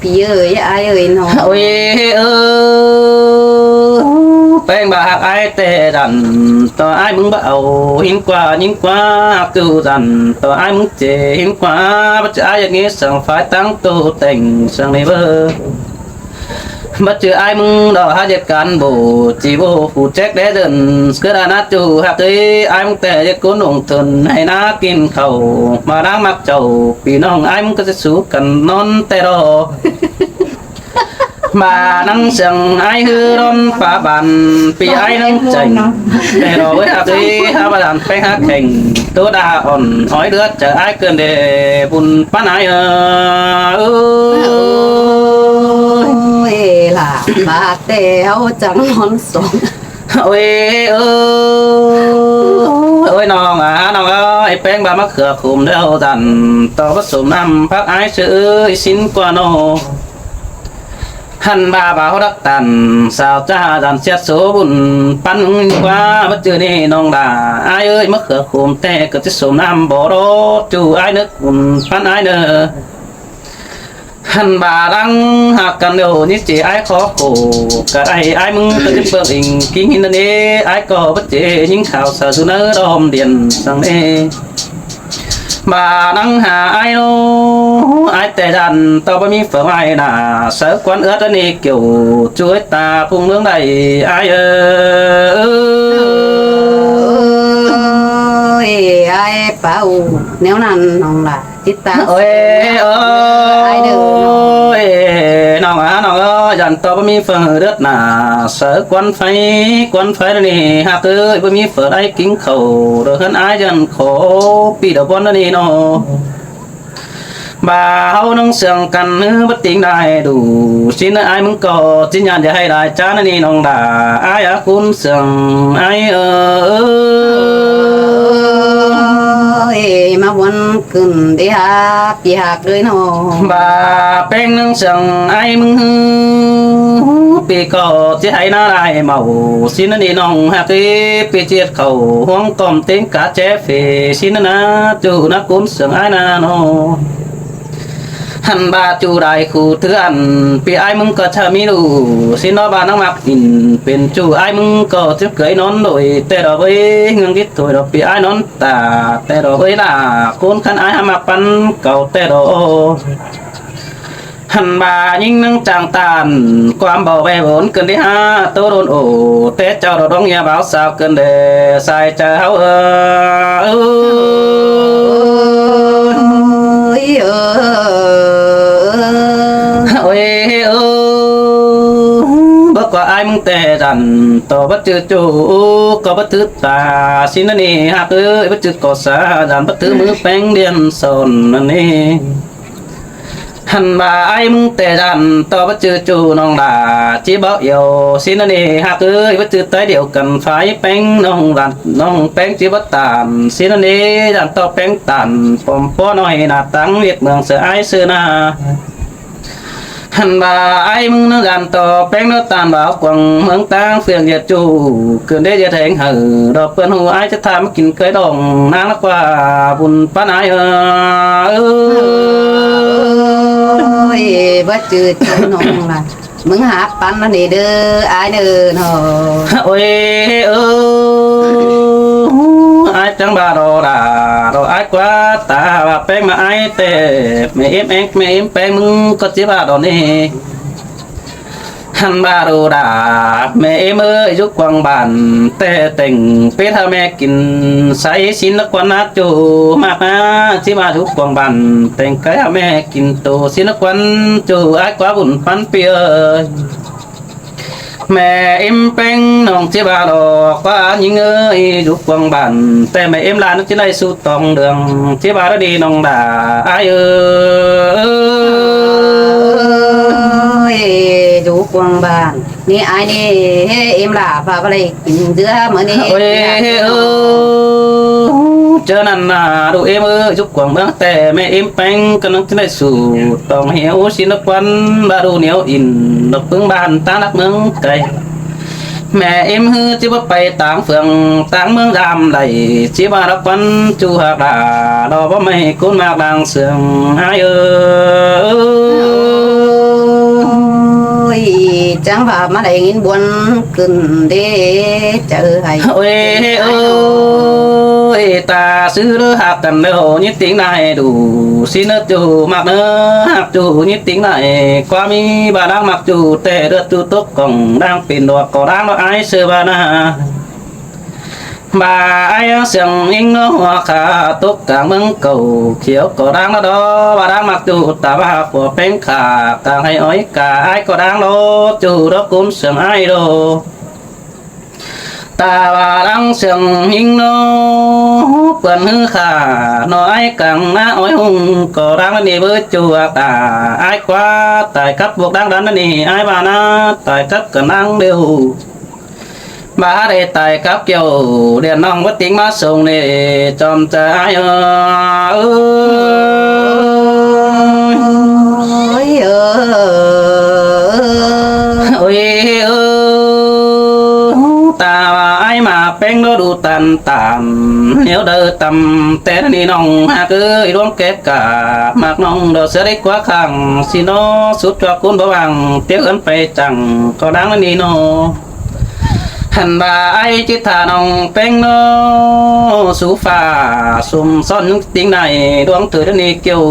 ພີ່ເອີຍ ອ້າຍເອີຍເນາະ ໂອ້ຍເອີຍ ແປ້ງວ່າຮັກອ້າຍແຕ່ດັນ ຕໍ່ອ້າຍມຶງບໍ່ເອົາ ຫິງກວ່າຍິງກວ່າ ຄືດັນ ຕໍ່ອ້າຍມຶງເຈ ຫິງກວ່າ ບັດຈະອ້າຍຢາກມີສັງຝາຍຕັ້ງໂຕແຕ່ງສັງໃນເບີ ບັດຈື່ອ້າຍມຶງດອກຫາເຮັດການໂບ ຈີໂບຜູ້ແຈກແດ່ເດີນ ເກີດອານາຈູຮັກເອີຍ ອ້າຍມຶງແຕ່ເຮັດກຸນລົງທຶນ ໃຫ້ນາກິນເຂົ້າ ມານາງມັກເຈົ້າ ພີ່ນ້ອງອ້າຍມຶງກໍຊິສູ້ກັນນອນແຕ່ດອກ ມານັ່ງສຽງອ້າຍຮືດອນຟ້າບານ ປີອ້າຍນັ່ງແຈ້ງ ແຕ່ດອກເອີຍຮັກເອີຍ ຫາວ່າດານແປ້ງຫາແຂ່ງ ໂຕດາອ່ອນ ອ້ອຍເລືອດຈາກອ້າຍເກີນເດ ບຸນປານາຍເອີຍ ໂອ້ຍ ຫຼາບາດແຕ່ເຮົາຈັງນອນສອງ ໂອ້ຍເອີຍ ໂອ້ຍນ້ອງອາ ນ້ອງເອີຍ ແປ້ງບາດມະເຂືອຂຸມແລ້ວດັນ ຕໍ່ປະສົມນ້ຳຜັກອ້າຍຊື່ເອີຍ ຊິນກວ່ານ້ອງ ຫັ້ນວ່າບ່າວຮັກຕັນ ສາວຈ້າດັນສຽດໂສບຸນ ປັນກວ່າບໍ່ຈື່ນີ້ນ້ອງດາ ອ້າຍເອີຍ ມະເຂືອຂຸມແຕ່ກໍຈະສົມນ້ຳບໍ່ໂດ ຈູອ້າຍນຶກບຸນ ປັນອ້າຍເດີ ຫັ້ນບາດຫຼັງຫາກກັນແລ້ວ ຍິງຈີອ້າຍຂໍໂກ ກະໄດ້ອ້າຍມຶງກະຈະເບິ່ງອີງກິງຫີນນັ້ນເອ ອ້າຍກໍບໍ່ເຈຍິງຂາວສາວຢູ່ໃນດອມດຽນສັງເອ ບາດຫຼັງຫາອ້າຍໂນ ອ້າຍແຕ່ຢ້ານຕໍ່ບໍ່ມີເຝືອງອ້າຍໜ້າ ສາວກວນເອື້ອດອັນນີ້ກ່ຽວ ຈວຍຕາພຸງເມືອງໃດອ້າຍເອີຍ ໂອ້ຍ ອ້າຍເປົ່າແນວນັ້ນນ້ອງຫຼ້າ ຕິດຕາມ ໂອ້ຍ ເອີ ອ້າຍເດີ ໂອ້ຍ ນ້ອງອາ ນ້ອງເອີຍ ຢ້ານຕໍ່ບໍ່ມີເຝືອງເລືອດໜ້າ ເສີກວນໄຟ ກວນໄຟນີ້ ຮັກເອີຍ ບໍ່ມີເຝືອງໄດ້ກິນເຂົ້າ ເດີເຮືອນອ້າຍຢ້ານຂໍປີດອກບອນນີ້ນ້ອງ ບາເຮົານັ່ງເຊື່ອງກັນ ເອີ ບໍ່ຕິງໄດ້ດູ ຊິນອ້າຍມຶງກໍຈິນຍານ ຢ່າໃຫ້ຫຼາຍຈານນີ້ນ້ອງຫຼ້າ ອ້າຍອາຄຸນເຊື່ອງອ້າຍເອີຍ ມາວນ ຂຶ້ນເດຫາ ປີຫາກເລີຍເນາະ ບາແປ້ງໜຶ່ງເຊື່ອງອ້າຍມຶງ ປີກໍຊິໃຫ້ໜ້າລາຍເມົາ ຊິນນີ້ນ້ອງຮັກເອີຍ ປີຈຽດເຂົ້າຫ້ອງກອມເຕັງກະແຈເຟ ຊິນນະນາ ຈູນະກຸນເຊື່ອງອ້າຍນາເນາະ ຫັ້ນບາຈູໄດ້ຄູ່ເທື່ອນ ປີອ້າຍມຶງກໍຈະມີລູ ຊິນເນາະບານາງມັກອິນ ເປັນຈູອ້າຍມຶງກໍຈະເກີຍນອນໂດຍ ແຕ່ດອກເອີຍ ເຮືອງດິດໂດຍດອກ ປີອ້າຍນອນ ຕາແຕ່ດອກເອີຍລະ ໂກນຄັນອາຍຫາມາປັນເກົ່າແຕ່ດອກ ຫັ້ນບາຍິງນາງຈາງຕານ ຄວາມເບົາແວວນເກີນໄດ້ຫາໂຕໂດນໂອ ແຕ່ເຈົ້າດອກດອງຢ່າບ່າວສາວເກີນແດ່ ສາຍໃຈເຮົາເອີຍ ໂອ້ຍເອີຍ ໂອ້ຍເອີຍ ບໍ່ກວ່າອາຍມຶງແຕ່ດັນ ຕໍ່ບໍ່ຈື່ຈູ ກໍບໍ່ຖື ຕາຊິນນະນີ ຮັກເອີຍ ບໍ່ຈຶກກໍສາ ຢ້ານບໍ່ຖືມືແປ້ງດຽນສອນນັ້ນເອ ຫັ້ນວ່າອ້າຍມຶງແຕ່ຢ້ານ ຕໍ່ບໍ່ຈື່ຈູນ້ອງຫຼ້າ ຈີບໍ່ອຽວຊິນນະນີ ຮັກເອີຍ ບໍ່ຈື່ໄຕດຽວກັນ ຝາຍແປ້ງນ້ອງຫຼ້າ ນ້ອງແປ້ງຈີບໍ່ຕານ ຊິນນະນີ ຢ້ານຕໍ່ແປ້ງຕານ ປ້ອມປ້ອນ້ອຍໜ້າຕັງ ວຽກເມືອງເສືອອ້າຍເສືອນາ ຫັ້ນວ່າອ້າຍມຶງນະຢ້ານຕໍ່ແປ້ງເນື້ອຕານ ບ່າວກວາງເມືອງຕາງ ເຟືອງຢຽດຈູ ເກີນໄດ້ຢຽດແຮງໃຫ້ ດອກເປື້ອນຫູອ້າຍຈະຖາມມາກິນເຄີຍດອງ ນາງນະກວ່າບຸນປານອ້າຍເອີຍ ບໍ່ຈື່ຈູນ້ອງລະ ມຶງຫາປັນອັນນີ້ເດີ ອ້າຍເດີເນາະ ໂອ້ຍເອີຍ ອ້າຍຈັ່ງວ່າດອລາ ດອກອ້າຍກວ່າ ຕາວ່າແປ້ງມາອ້າຍແຕ່ ແມ່ເອັມແອງ ແມ່ເອັມແປ້ງ ມຶງກໍຈິວ່າດອກນີ້ ຫັ້ນວ່າດູດາ ແມ່ເອມເອີຍ ຢູ່ກວາງບ້ານແຕ່ແຕ່ງ ເປັດຫາແມ່ກິນ ໃສສິນນະຄວນນາໂຈ ມາກນາ ຊິມາຢູ່ກວາງບ້ານ ແຕ່ງໄກ່ຫາແມ່ກິນໂຕ ສິນນະຄວນໂຈ ອ້າຍກວ່າບຸນປັນປີເອີຍ ແມ່ເອັມແປ້ງ ນ້ອງຊິວ່າດອກວ່າຍິງເອີຍ ຢູ່ກວາງບ້ານ ແຕ່ແມ່ເອັມຫຼານຊິໄດ້ສູ່ ຕ້ອງເລື່ອງທີ່ວ່າລະດີນ້ອງດາ ອ້າຍເອີຍ ຢູ່ກວາງບ້ານນີ້ ອ້າຍນີ້ ເອັມຫຼ້າພາບໍ່ໄດ້ກິນເທື່ອມື້ນີ້ ໂອ້ຍ ເອີ ເຈີນັ້ນນາ ລູກເອັມເອີຍ ຢູ່ກວາງເມືອງ ແຕ່ແມ່ເອັມແປ້ງກຳລັງຈະໄດ້ສູ່ ຕ້ອງເຫວຊິນນະຄວັນ ບາດູໜຽວອິນ ດອກປຶງບ້ານ ຕາງຫຼັກເມືອງໄກ ແມ່ເອັມຮືຊິບໍ່ໄປຕາງເຟືອງຕາງເມືອງຍາມໃດ ຊິວ່າລະຄວັນຈູຮັກດາ ດອກບໍ່ໄມ້ກຸນໝາກດ່າງເຊື່ອງ ອ້າຍເອີຍ ໂອ້ຍ ຈັ່ງວ່າມາໄດ້ຍິນບວນຂຶ້ນເດ້ ເຈົ້າເອີຍ ໂອ້ຍ ເອີຍ ຕາຊື່ເລີຮັກກັນແລ້ວ ຍິດຕິງນາຍດູ ຊິເນີຈູມັກເນີຮັກຈູ ຍິດຕິງນາຍ ຄວາມມີບາດາງມັກຈູ ແຕ່ເລືອດຈູຕົກ ກອງດ່າງເປັນດອກກໍດ່າງດອກ ອ້າຍເສືອບານາ ບາອ້າຍສຽງອິງເນາະ ຫົວຂາຕົກກາງເມືອງເກົ່າ ຂຽວກໍດ່າງລະດອ ບາດ່າງມັກຈູ ຕາບາຂົວແປ້ງຂາ ກາງໃຫ້ອ້ອຍກາ ອ້າຍກໍດ່າງໂລ ຈູດອກກຸນສຽງອ້າຍໂລ ຕາບາດ່າງສຽງຫິງເນາະ ເປື້ອນຫືອຂາເນາະ ອ້າຍກາງໜ້າອ້ອຍຮຸ່ງ ກໍດ່າງລະນີ້ເບີຈວກຕາ ອ້າຍກວ່າຕາຍກັບພວກດ່າງດັນນະນີ້ ອ້າຍວ່ານາ ຕາຍກັບກັນນາງເດີວ ບາໄດ້ຕາຍກັບກ່ຽວ ດຽນນ້ອງບໍ່ຕິງມາສົ່ງເນ ຈອມຈະອ້າຍເອີຍ ໂອ້ຍເອີຍ ໂອ້ຍເອີຍ ຕາວ່າອ້າຍ ມາແປ້ງໂລດູຕັນຕານ ແນວເດີຕຳແຕ່ນີ້ນ້ອງຮັກເອີຍ ລວງແກກາ ມັກນ້ອງດອກເສືອໄດ້ກວ່າຂ້າງ ຊິນອສຸດຈວກຄຸນບໍ່ຫວັງ ເຕີເຮືອນໄປຈັງ ກໍດັງນັ້ນນີ້ນອ ຫັ້ນວ່າອ້າຍຈິດຖານ້ອງແປ້ງນອ ສູ່ຟ້າຊຸມຊ້ອນ ຕິງໃນດວງເທີດນີ້ກ່ຽວ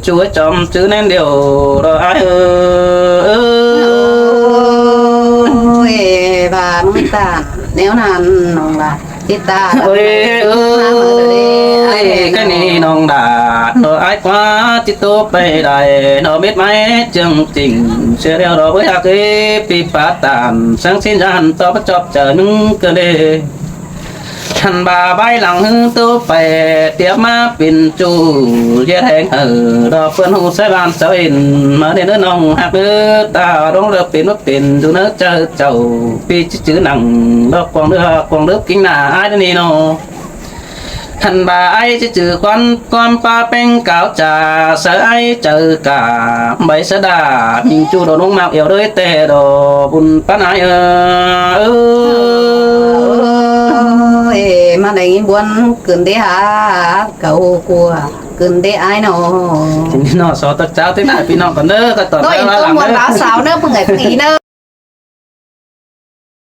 ຈູ້ຈອມຈື່ແໜ້ນດຽວ ດອກອ້າຍເອີຍ. ໂອ້ຍ ວ່ານ້ອງຕານແນວນັ້ນນ້ອງລະ ຕິດຕາ ໂອ້ຍເອີຍ ມາເດີເດ້ ອ້າຍແມ່ນ້ອງ ກະນີ້ນ້ອງດາດ ດອກອ້າຍກວ່າຕິດໂຕໄປໄດ້ ດອກເມັດໄມ້ເຈີງຈິງ ເສຍແລ້ວດອກເອີຍຮັກເອີຍ ປີປາຕານ ສັງສິນຍານຕໍ່ປະຈອບເຈີໜຶ່ງກະເດ ຫັ້ນວ່າບາຍຫຼັງຮືໂຕໄປ ຕຽມມາເປັນຈູ້ ຢຽດແຮງເຫີ ດອກເພື່ອນຮູ້ໃສ່ບ້ານເຈົ້າເອັນ ມາເດີເດີນ້ອງຮັກເດີ ຕາດອງເລີກເປັນບໍ່ເປັນ ຢູ່ເນີໃຈເຈົ້າ ປີຈິດຈື່ໜັງ ດອກກວາງເດີກວາງເດີກິງໜ້າອ້າຍເດີນີ້ນອ ຫັ້ນວ່າອ້າຍຈິດຈື່ຄວັນ ຄວາມປາແປ້ງກາວຈາ ສາຍອ້າຍເຈີກາ ໃບສະດາ ຍິງຈູ້ດອກນົງມາກແອວເດີແຕ່ດອກ ບຸນປານອ້າຍເອີຍ. ໂອ້ຍ ມາໄດ້ຍິນບວນຂຶ້ນເດ້ຫາ ກະໂອກົວຂຶ້ນເດ້ອ້າຍນອ ເນາະ ສອດຕະເຈົ້າຕິໜ້າພີ່ນ້ອງກັນເດີ ກະຕອນ ໂອ້ຍ ວ່າຫຼັງເດີ ຕົວມ່ວນລາວສາວເນີ ເພິ່ນໃຫ້ດີເນີ